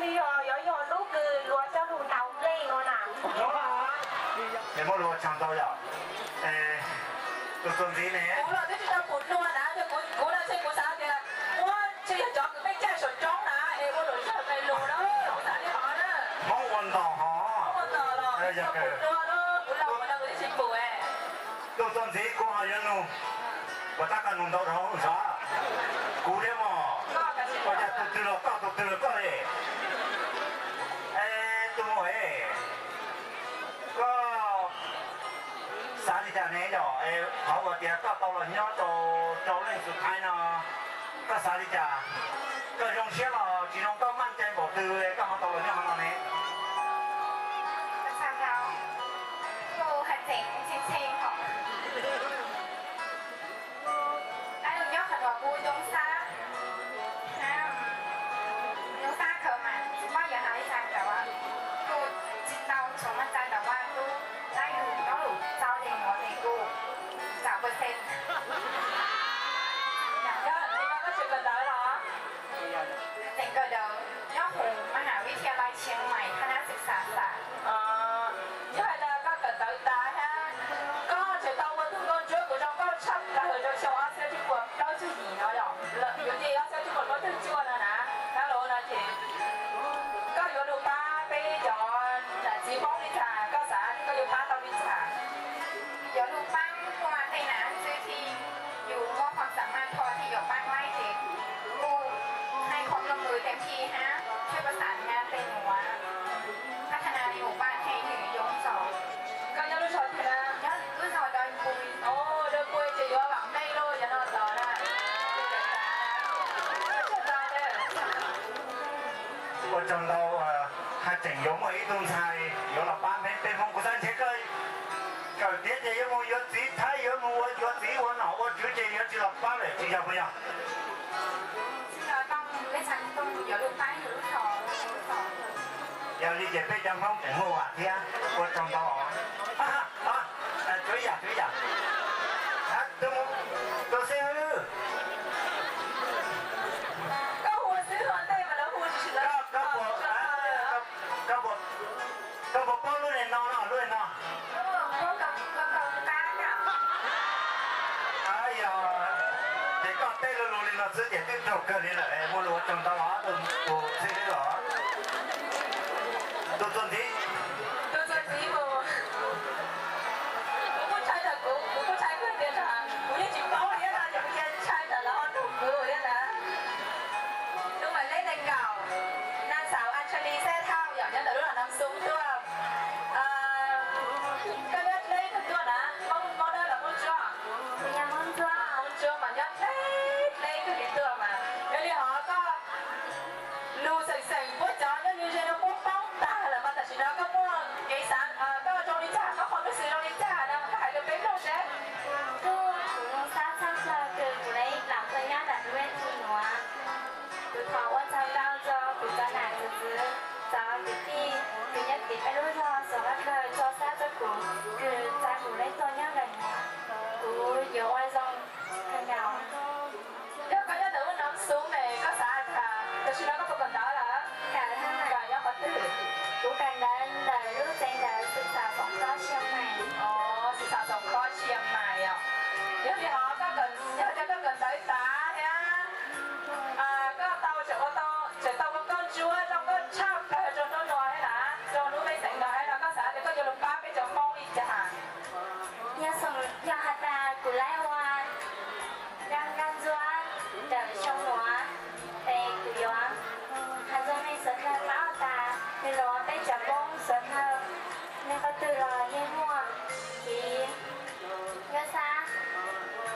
Yog, yog, yog lub kws luag coj lug tau nplej no na. Es muaj lus ua tsaug ntau yom. Tus txuas ntxiv ne? Kuv los twb tsis tau pum dua na, kuv, kuv no ntshe kuv xav tias muab, ntshe yog cov kws peb caij saum roob na, es ua luam yawg pes lug na, kuv xav li hov na. Hmoob ua ntos hov. Ua ntos los tsis tau pum dua na, kuv laus ua no kuv twb tsis pum. Tus txuas ntxiv kuv ho yuav nug, puas tab koj nug ntau dhau lawm? Kuv thiab mog. Ua cas tus twg los koj, tus twg los koj li? Es tus muam, koj xav li cas ne yom? Qhov uas tias koj tau los nyob rau rau leej xus thaib no, koj xav li cas? Koj zoo siab los tsis zoo, koj maj cai npaum twg koj ho tau los nyob hov no ne? Kuv hais tseem tsis txheej hos. Kuv nyob qhov no kuv zoo siab, zoo siab kawg mas tsis paub yuav hais li cas rau, kuv tsis tau tshuav maj cai ntawm vaj ntub, tab yog nyob lus txog li no ces kuv tsam pawg xees. Yog li no koj tseem kawm ntawv los? Tseem kawm ntawv nyob hauv มหาวิทยาลัยเชียงใหม่ คณะศึกษาศาสตร์. Yog hais tias koj kawm ntawv tas thiab koj tseem tau ua tug nkauj ntsuab kuv zoo nkauj tshaj plaws rau xyoo ob txhiab cuaj puas plaub caug yim no yom, yuav ces ob txhiab cuaj puas plaub caug cuaj no na, kab los no ces koj yuav lug pab peb cov nam txiv Hmoob li cas, koj xav koj yuav pab tau li cas? Yuav lug pab muaj tej nam txiv thiab yus muaj ความสามารถ พอที่จะ pab laib ces kuv ให้ความร่วมมือเต็มที่ ฮะ ช่วยประสานงานเต็มหัว พัฒนาในหมู่บ้านให้ถึงยุคสอง Koj nyob lub zos twg na? Nyob lub zos Dawb Pui. Dawb Pui ces yuav vam meej lauj, cov no tos na. Ua tsaug ntau, haj tseem yuav muaj ib tug ntxhais yuav los pab peb Hmoob. Kuv xav ntshe koj kawm tiav ces yuav mus yuav txiv Thaib, yuav mus ua yuav txiv ua nom ua tswv ces yuav tsis los pab lawm, tsis yog puas yog? Yog li ces peb cov Hmoob tseem muaj vam thiab, ua tsaug ntau. Tsuav yam, tsuav yam. Tus xib hwb, koj puas paub lub niag no no, lub niag no? Yog ces koj teb lug lug li no xwb ces twb raug kawg li lawm, muaj lus ua tsaug ntau os tus xib hwb os. Tus txuas ntxiv, tus txuas ntxiv mus. Kuv kuj ntshai ntawm kuv, kuv kuj ntshai kawg tias kuv yeej tsis paub thiab no ces kuv cia ntshai ntawm lawv ho nug kuv thiab na. Tus mam leb nees nkaum, นางสาว อัญชลี แซ่เฒ่า yom, nyob ntawm lub zos Nam Xu tuaj. Koj nyob dleb twg tuaj na? Hmoob, Hmoob Dawb los Hmoob Ntsuab? Hmoob Ntsuab mas nyob dleb dleb twg li tuaj mas. Yog li hov koj lus xeem xeem puab cov nyob ze no puab paub tag lawm mas tam sim no koj muaj kev xav, koj zoo li cas, koj qhov lub xwm zoo li cas no koj hais rau peb mloog seb. Kuv zoo siab tshaj plaws kws kuv lawv ib plam pawg nyob ntawm lub vaj tug nuav. Kuv thov ua tsaug ntau rau kuv cov nam txiv txwv, cov kwv tij kws nyob tim peb lub zog Xov Khav Dlawg tso sab rau kuv, kws txav kuv lawv tuaj nyob ntawm nuav. Kuv yuav ua zoo kawg nkaus. Yog koj nyob ntawm lub Nam Xu ne, koj xav tas tam sim no koj puas kawm ntawv lawm? Kawm, kawm nyob qhov twg? Kuv kawm ntawv ntawm lub tsev ntawv Xwm Xam Foom Khob Xiam Maim. Xwm Xam Foom Khob Xiam Maim os. Yog li hov koj, yog tias koj kawm ntawv tas thiab koj tau, tseem ua tau, tseem tau ua nkauj ntsuab zoo nkauj tshaj plaws rau hnub no thiab na, rau lub pej xeem no thiab no, koj xav tias koj yuav lug pab peb cov Hmoob li cas? Yog, yog has tas kuv lawv ua nkauj ntsuab ntawm xyoo nuav, ces kuv yuav has rua mej suav dlawg paub tas, nwg los peb cov Moob suav dlawg, nwg qhov twg los yeej muaj. Ces yog xav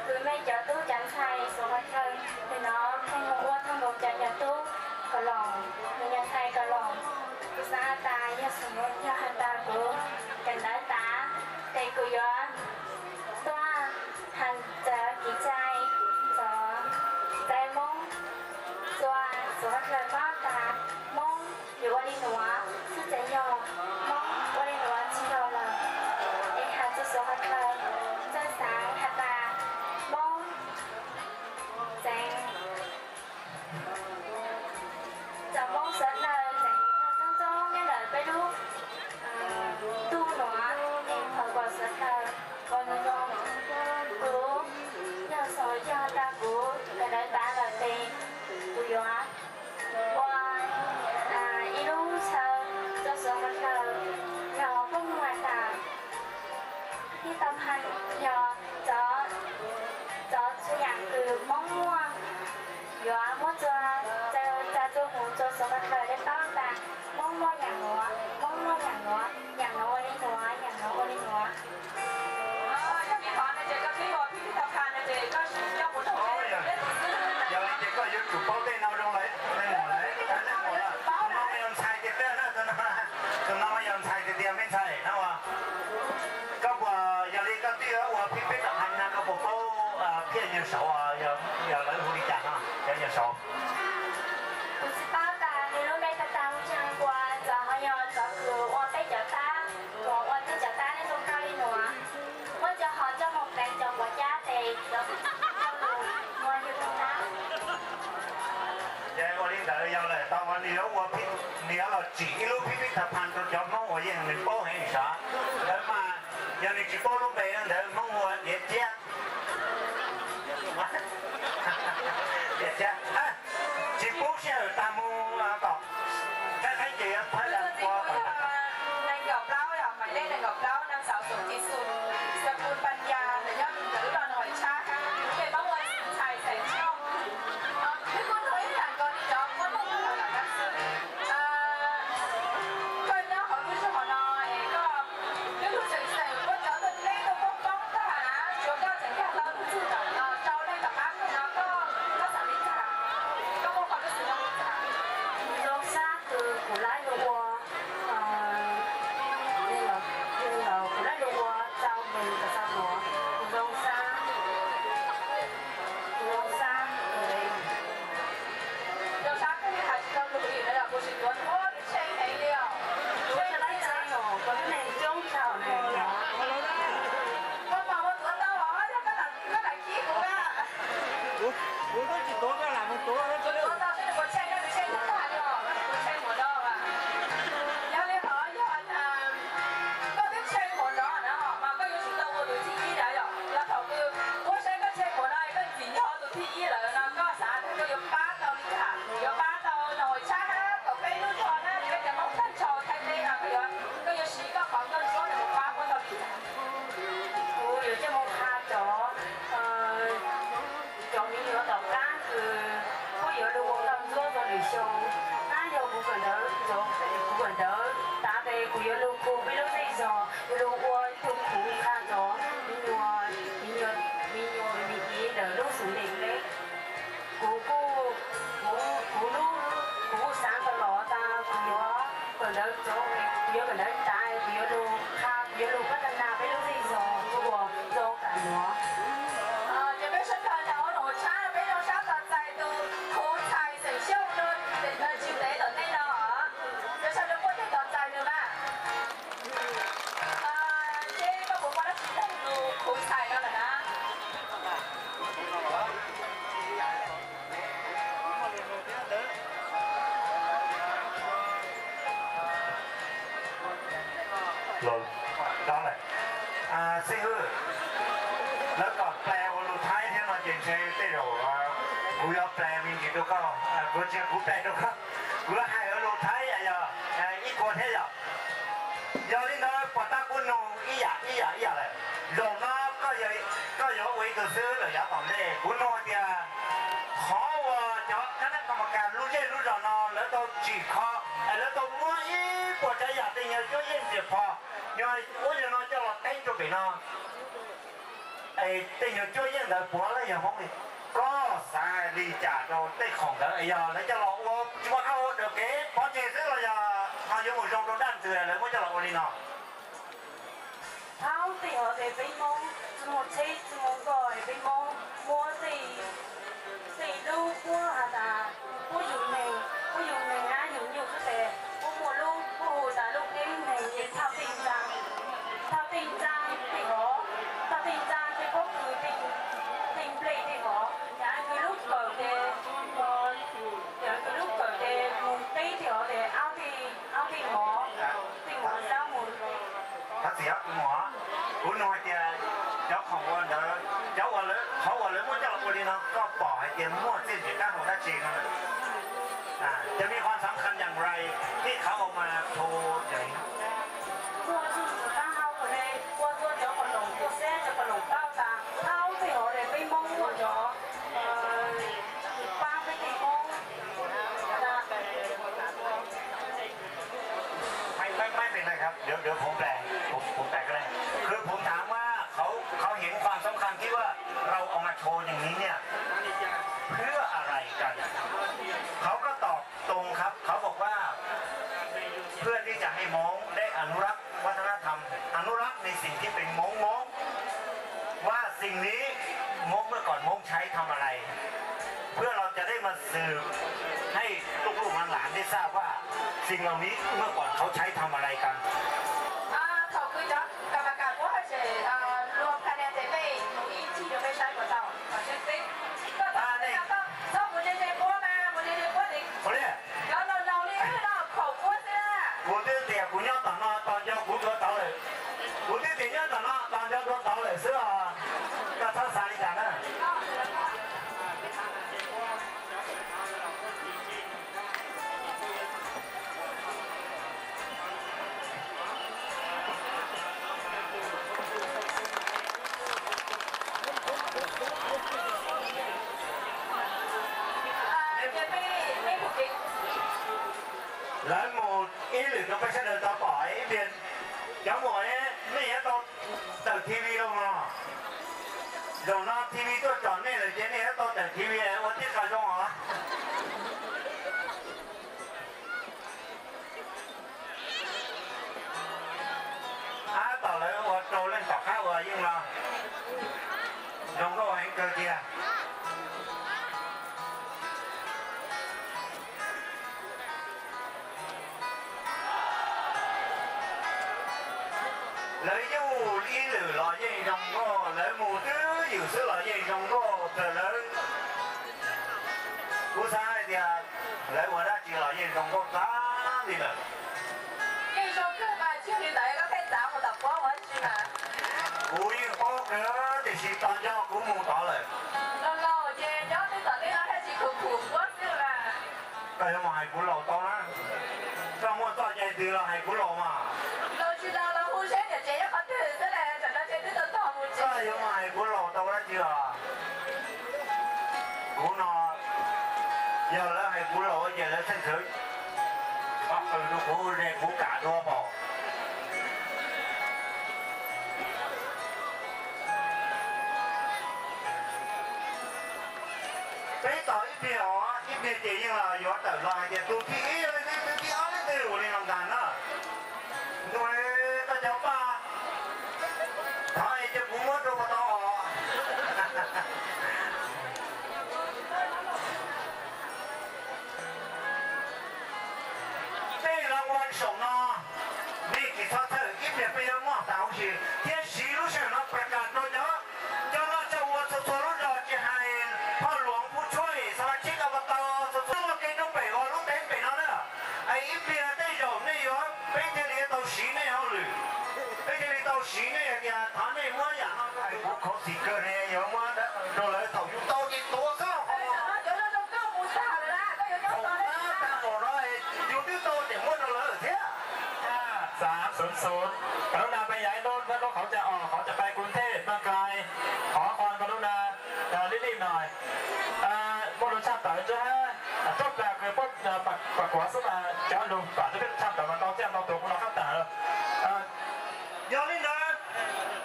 kws mej cov tub cov ntxhais suav dlawg, nwg nov pheej moog ua thaaj nkaus cov nyuas tub kom loos, nwg nyuas ntxhais kom loos. Kuv xav has tas yog, yog has tas kuv kawm ntawv tas, ces kuv yuav tuaj has txawv kev cai rua cov Moob, rua suav dlawg paub tas Moob yuav ua li nuav xwb, txawm yog Moob ua li nuav tsis yog lawm, es has rua suav dlawg txawj xaav has tas Moob tseem, cov Moob suav dlawg tseem Saud yog lawv hu li cas no, cov yog Saud? Kuv tsis paub tas nws lub npe tag tag hu Tsheej Nquas, txawm ho yog cov kws ua peb cov tab, uas ua peb cov tab nej zoo nkauj li nuav. Muab cov hov coj mus pleev cov quav cab tes, cov ua yug tus tab. Ces ua li ntawd yog lawm tau, nws yuav ua, nws yuav los tsim ib lub phib phib tha phan rau cov Hmoob uas yeej nws paub heev sav. Ntawd mas yog nws tsis paub lub npe ntawd Hmoob hu tiav ciab. Tiav ciab. Tsis pub sij hawm tag mus kom qab qeeb ces yuav thawb da ua kom tag. Nees nkaum plaub yog, hmais dej nees nkaum plaub, nab xauv xum ci xum, xa pun pan ya ntawm nyob ntawm lub no nws hais tshab, ces pab ua ntxhais xeem Xyooj. Wb kuj nug ib yam nkaus li cov muab nug ntawm no xwb. Koj nyob hauv lub zos no es koj lub lub xeem xeem ua cov tuaj teb tuaj poob poob tag na, tsuav koj tseem nkag hlo tus txuj ntawm no rau leej tom qab no, koj, koj xav li cas? Koj muaj qhov lub xwm no li cas? Zoo sab kws kuv laib lug ua, kuv laib lug ua tau mws kom tau nuav, kuv zoo sab, kuv zoo sab. Zoo sab koj hais tsis tau lus li no yog kuv sim tuav nthuav tshee heev li os. Kuv tsis laib tshee os, kuv lub neej coob tshaj ne. Koj mas ua tuav tau os, yog koj lam khib kuv na. Kuv twb tsis tuav, koj lam mus tuav. Kuv tuav tau seb nws puas tshee, yog nws tshee tag li os, koj tus tshee muam no as. Yog li hov yog koj twb tshee muam no na mas koj yuav tsum tau ua tus thib ib na yom. Yog thaum kws ua saib koj tshee muam no koj tsim nyog tus thib ib lawm no koj xav tias koj yuav pab tau li cas, yuav pab tau noog tshab hab thaum peb lub zog na, peb cov Hmoob tag nrho Thaib teb no koj yuav, koj yuav siv koj qhov nkauj ntsuab mus pab puab tau li cas? Kuv yuav coj mus qha cov, cov miv nyuam tom qab kws puab yuav lug ua nkauj ntsuab rua lwm xyoo. Nab yog kuv kawm ntawv, kuv kawm ntawv tav tes kuv yuav lug khu peb lub zej zog, yuav lug ua ib tug khuv qha cov miv nyuam, miv nyuam, miv nyuam miv txiv ntawm lub xeev Ntees Dleb. Kuv kuj, kuv, kuv lub, kuv kuj xaav tas los tas kuv yuav kawm ntawv, kuv yuav kawm ntawv tas kuv yuav lug qha, kuv yuav lug pab tag nrho peb lub zej zog uas zoo tas nuav. Ces peb sawv daws nyob hauv lub tshab, peb zoo sab tos txais tus khuv txhais xeem Xyooj rua tsis ntev tom ntej no. Peb sawv daws muaj tej tos txais nws mas. Seb koj puas muaj dab tsi nug tus khuv txhais no lawm na? Los, lawm. Xib hwb, lawv kom ples ua lus Thaib thiab no ces ntshe tej zaum kuv yuav ples me ntsis rau koj, kuv tsis, kuv ples rau koj, kuv yuav hais ua lus Thaib yog ib kua thiab yom. Yog li ntawd puas tab kuv nug ib yam ib yam ib yam lawm. Zaum no koj yuav ua ib tug xib hwb lawm yav tom ntej, kuv nug hais tias qhov uas cov kab nab kau mas kas lub zej lub zos no lawv tau tsim kho, lawv tau muab ib puas tsav yam tej nyuag cuab yeej riam phom, nyuag ub nyuag no coj los teeb rau pem no. Es tej nyuag cuab yeej ntawd puav leej yog Hmoob li. Koj xav li cas rau tej khoom ntawd? Yog lawv coj los ua tsis muaj qab ua dawm kev pov tseg xwb los yog ho yuav mus zoo rau dab ntxwg lawv muab coj los ua li no? Thaum tej hov tes peb Hmoob tsi muaj tsheb tsi muaj nkoj es peb Hmoob muab tej, tej lub puab has tas puab yug neeg, puab yug neeg hab yug nyuj xwb tes puab muaj lub puab hu tas lub qeb neeg es thauj tej ntxaa, thauj tej ntxaa tej hov, thauj tej ntxaa tej pob kws, tej nplej tej hov, yam kws lub kawm tes, yam kws lub kawm tes mus teb tej hov tes aub tej, aub tej mov, tej mov zaub mus. Thov txim, kuv nug hais tias cov khoom ua ntawd, cov uas lawv, qhov uas lawv muab coj los ua li no koj pom hais tias muaj txiaj ntsig qab hau dab tsi no? Cov me qhov sab khas yam li tej qhov uas mas thu Muaj txuj ntsig qab hau ua le, ua txhua cov qos loos, ua xab cov qos loos tau tas, thaum tej hov le peb Hmoob muaj cov pab peb tej Hmoob. ไม่ ไม่ ไม่เป็นไรครับ เดี๋ยว เดี๋ยวผมแปล ผม ผมแปลก็ได้ คือผมถามว่าเขา เขาเห็นความสำคัญที่ว่าเราเอามาโชว์อย่างนี้เนี่ย เพื่ออะไรกัน เขาก็ตอบตรงครับ เขาบอกว่า เพื่อที่จะให้ม้งได้อนุรักษ์วัฒนธรรม อนุรักษ์ในสิ่งที่เป็นม้งม้ง ว่าสิ่งนี้ Hmoob เมื่อก่อน Hmoob ใช้ทำอะไร เพื่อเราจะได้มาสืบให้ลูกๆหลานๆได้ทราบว่าสิ่งเหล่านี้เมื่อก่อนเขาใช้ทำอะไรกัน Thaum kuv cov kam kas kuv hais tias luag phaj nias ces peb mus ib txhij rau peb saib puas tau. Txhob mus ze ze puab mas, mus ze ze puab ces cov laus laus li wb no khaum puab xwb na. Kuv twb tias kuv nyob tom no tos nco kuv dua tod lawm. Kuv twb tias nyob tom no tos nco dua tod lawm xwb os. Koj txhob xav li cas na. Lawv mus ib lwm rau peb sawv daws tau pom ib pliag. Cov muam, nej yuav tau tawm T V los no. Zaum no T V tuaj tsom nej lawm ces nej yuav tau tawm T V ua tib qho zoo os. Tab tom lawv ua rau leej tom qab ua yeej los zoo nkauj heev kawg kiag. Lawv yuj ib lwm los yeej zoo nkauj, lawv mus twb ywm xwb los yeej zoo nkauj kawg lawm. Kuv xav hais tias lawv ua dab tsi los yeej zoo nkauj tag li lawm. Yeej zoo kawg mas tsis li ntawd koj pheej txav mus tom puab ua dab tsi mas. Kuv yeej paub kawg tiam sis tos nco kuv mus tod lawm. Laus laus ces nyob twb tom tej no thiaj tsis khum khum puab xwb mas. Koj yuav mus hais kuv laus tau na. Koj muaj txoj cai twg los hais kuv laus mas. Laus tsis laus los hu seb niam tsev nyob qhov twg xwb na, tam no ces twb tau tog mus tsev. Koj yuav mus hais kuv laus tau dab tsi os? Kuv no yog lawv hais kuv laus ces lawv txheej khawv qw rau kuv, kuv kam dua pom. Peb tos ib pliag os, ib pliag ces yeej los yuav tawm los hais tias tus thib ib leej twg, tus thib ob leej twg ua li no ntag na. Ntuj, koj cov paj, thov es cia kuv muab rau puas tau os. Tej laj vaj saum no, nej tsis txhob txhawj, ib pliag peb yuav muaj tas huv si thiab siv lub sij hawm no pab kam rau cov, cov noj cov ua txhua txhua lub zos, tsis hais Phoj Luam, Phuv Tshuaj, Xas Vas Tsib, Kab Pas Tau, txhua txhua muaj kev rub pem uas lub teeb pem no na. Es ib pliag tej zaum nej yuav, peb thiaj li tau siv nej hauj lwm, peb thiaj li tau siv nej hais tias thov nej muab yam no, kuv khuv xim kawg li yuav muab rau lawv thaum yus tau ces tuav xwb. Thaum tag npaum no yus twb tau ces muab rau lawv thiab. Xav xov xov, koj lub nas pes yav ib nub, nub qhov cas os, qhov cas pais kuv ntej mas kais, qhov qhov koj lub nas lij lij no. Muaj lus tshaj tawm ntsuab hab, tuaj plas kws puab pam kuav xwb mas cov lus pam ntsuab peb tshaj tawm mas ntau txaj ntau tus kuv los qab tas lawm. Yog li ntawd,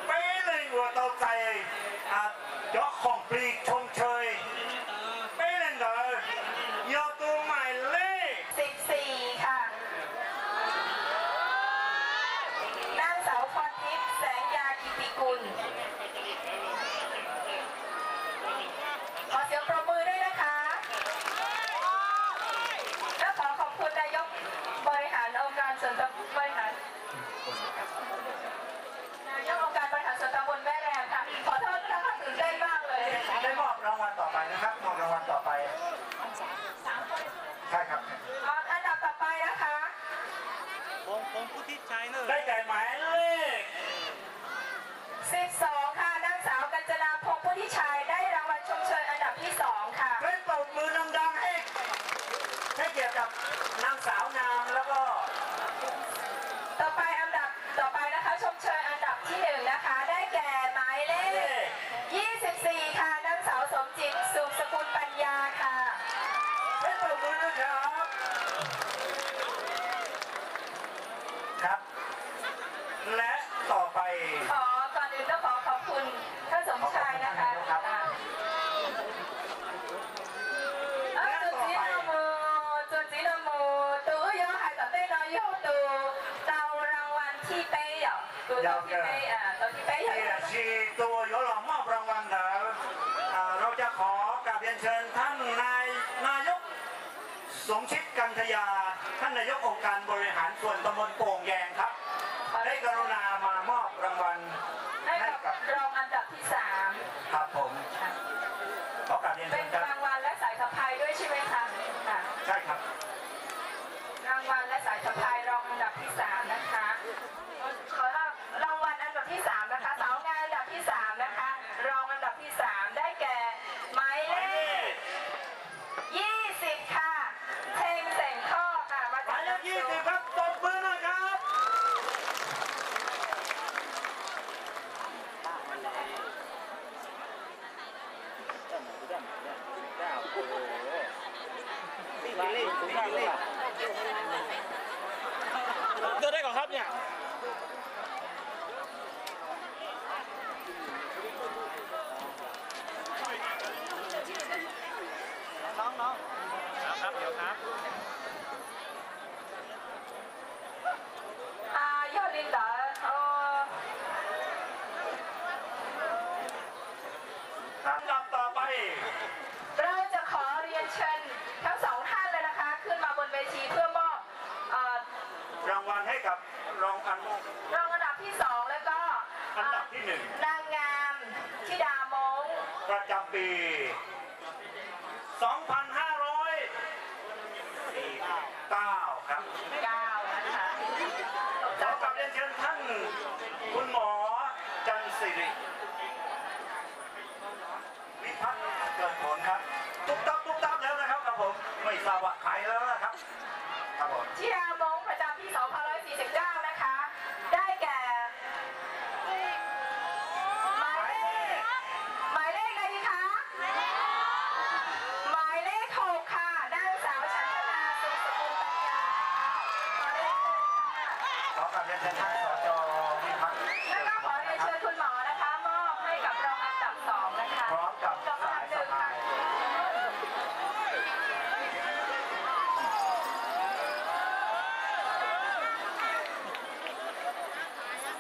peb leeg uas tau txais cov khoom plig tshoo chaw, peb leeg ntawd yog tus mais lej สิบสี่ ค่ะ นางสาวพรทิพย์ แสงยากิติกุล ขอเสียงปรบมือด้วยนะคะ ก็ขอขอบคุณนายกบริหารองค์การส่วนตำบลบริหาร นายกองค์การบริหารส่วนตำบลแม่แรมค่ะ ขอโทษนะคะ ตื่นเต้นมากเลย ได้มอบรางวัลต่อไปนะครับ มอบรางวัลต่อไป ใช่ครับ อ๋อ อันดับต่อไปนะคะ ได้แก่หมายเลข สิบสอง ค่ะ นางสาวกัญจนา พงษ์พุทธิชัย ได้รางวัลชมเชยอันดับที่สองค่ะ Peb tau mws nag dag hais tias nag xauv nag lawm. ต่อไปอันดับต่อไปนะคะ ชมเชยอันดับที่หนึ่งนะคะ ได้แก่หมายเลข ยี่สิบสี่ ค่ะ นางสาวสมจิต สุขสกุลปัญญาค่ะ Peb tau mws nag dag. ครับ และต่อไป ขอก่อนอื่นต้องขอขอบคุณท่านสมชายนะคะ ครับ อ่า เอ้ย และต่อไป เจ้าจีนนำหมู่ เจ้าจีนนำหมู่ tus wb yuav hais tom ntej no yog tus tau รางวัลที่เป๊ะ yom, tus tau ที่เป๊ะ อ่า tau ที่เป๊ะ yog. Tiam sis tus uas yuav los moj รางวัล ntawd สมชิต กันทยา ท่านนายกองค์การบริหารส่วนตำบลโป่งแยงครับ ได้กรุณามามอบรางวัลให้กับ ให้กับรองอันดับที่สาม ครับผม ขอกราบเรียนเชิญครับ เป็นรางวัลและสายสะพายด้วยใช่ไหมคะ ค่ะ ใช่ครับ รางวัลและสายสะพายรองอันดับที่สามนะคะ ขอรับรางวัลอันดับที่สามนะคะ สาวงามอันดับที่สามนะคะ รองอันดับที่สามได้แก่ หมายเลข ยี่สิบ ค่ะ เชงเสงข้อค่ะ มาจาก หมายเลข ยี่สิบ ครับ ตบมือหน่อยครับ Tôi đây còn hấp nha. Nóng, nóng. Đó, hấp, kiểu hấp. อ่า ยอดลินเต๋อ เอ่อ ลำดับต่อไป เราจะขอเรียนเชิญทั้งสองท่านเลยนะคะ ขึ้นมาบนเวทีเพื่อมอบ เอ่อ รางวัลให้กับรองอัน รองอันดับที่สอง แล้วก็ อันดับที่หนึ่ง นางงามธิดาม้ง ประจำปี สองพันห้าร้อยเก้า ครับ เก้า นะคะ ขอกราบเรียนเชิญท่านคุณหมอจันทร์สิริ วิพัฒน์เกิดผลครับ ตุ๊บตับตุ๊บตับแล้วนะครับ ครับผม ไม่ทราบว่าใครแล้วนะครับ ครับผม ธิดาม้งประจำปี สองพันห้าร้อยสี่สิบเก้า นะคะ ได้แก่ หมายเลข หมายเลขอะไรดีคะ หมายเลขหกค่ะ นางสาวชัชนา สุขสกุลปัญญา ขอเรียนเชิญค่ะ ขอกราบเรียนเชิญท่าน สจ วิพัฒน์ แล้วก็ขอเรียนเชิญคุณหมอนะคะ มอบให้กับรองอันดับสองนะคะ พร้อมกับ รองอันดับหนึ่งค่ะ สายสะพาย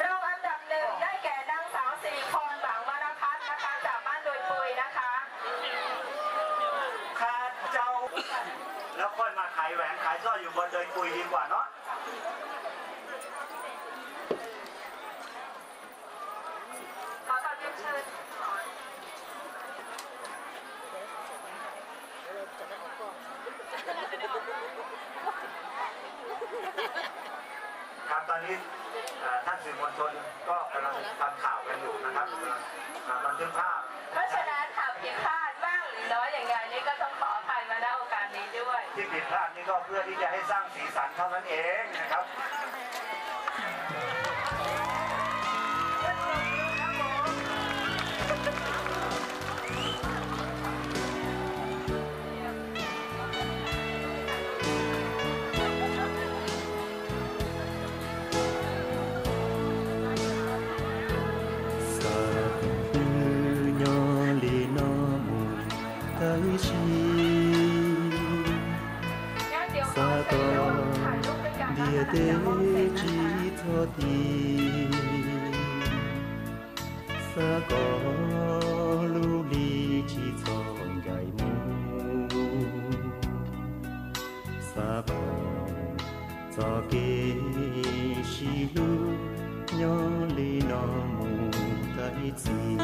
รองอันดับหนึ่งได้แก่นางสาวสิริพร หวังวรพัฒน์นะคะ จากบ้านดอยปุยนะคะ ข้าเจ้า แล้วค่อยมาขายแหวนขายสร้อยอยู่บนดอยปุยดีกว่าเนาะ ขอกราบเรียนเชิญ ครับ ตอนนี้ เอ่อ ท่านสื่อมวลชนก็กำลังทำข่าวกันอยู่นะครับ กำลัง อ่า บันทึกภาพ เพราะฉะนั้นหากผิดพลาดมากหรือน้อยอย่างไรนี่ก็ต้องขออภัยมาณโอกาสนี้ด้วย ที่ผิดพลาดนี่ก็เพื่อที่จะให้สร้างสีสันเท่านั้นเองนะครับ Xav kom pw nyob li no mus tag ib sim, xav kom ntiaj teb tsis txhob ti, xav kom lub hli tsis txhob ncaim mus, xav kom txoj kev sib hlub nyob li no mus tag ib txhis.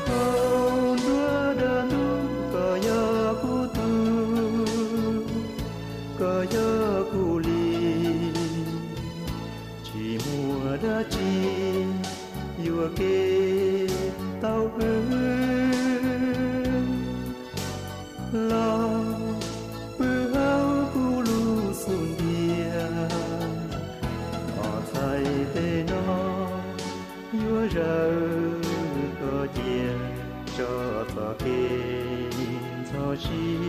Hauv nruab dab ntub koj yog kuv tug, koj yog kuv li, tsis muaj dab tsi yuam kev tau pw. Los pw hauv kuv lub xub ntiag, ob txhais tes no yuav zawm koj cia tso txoj kev ntxhov sib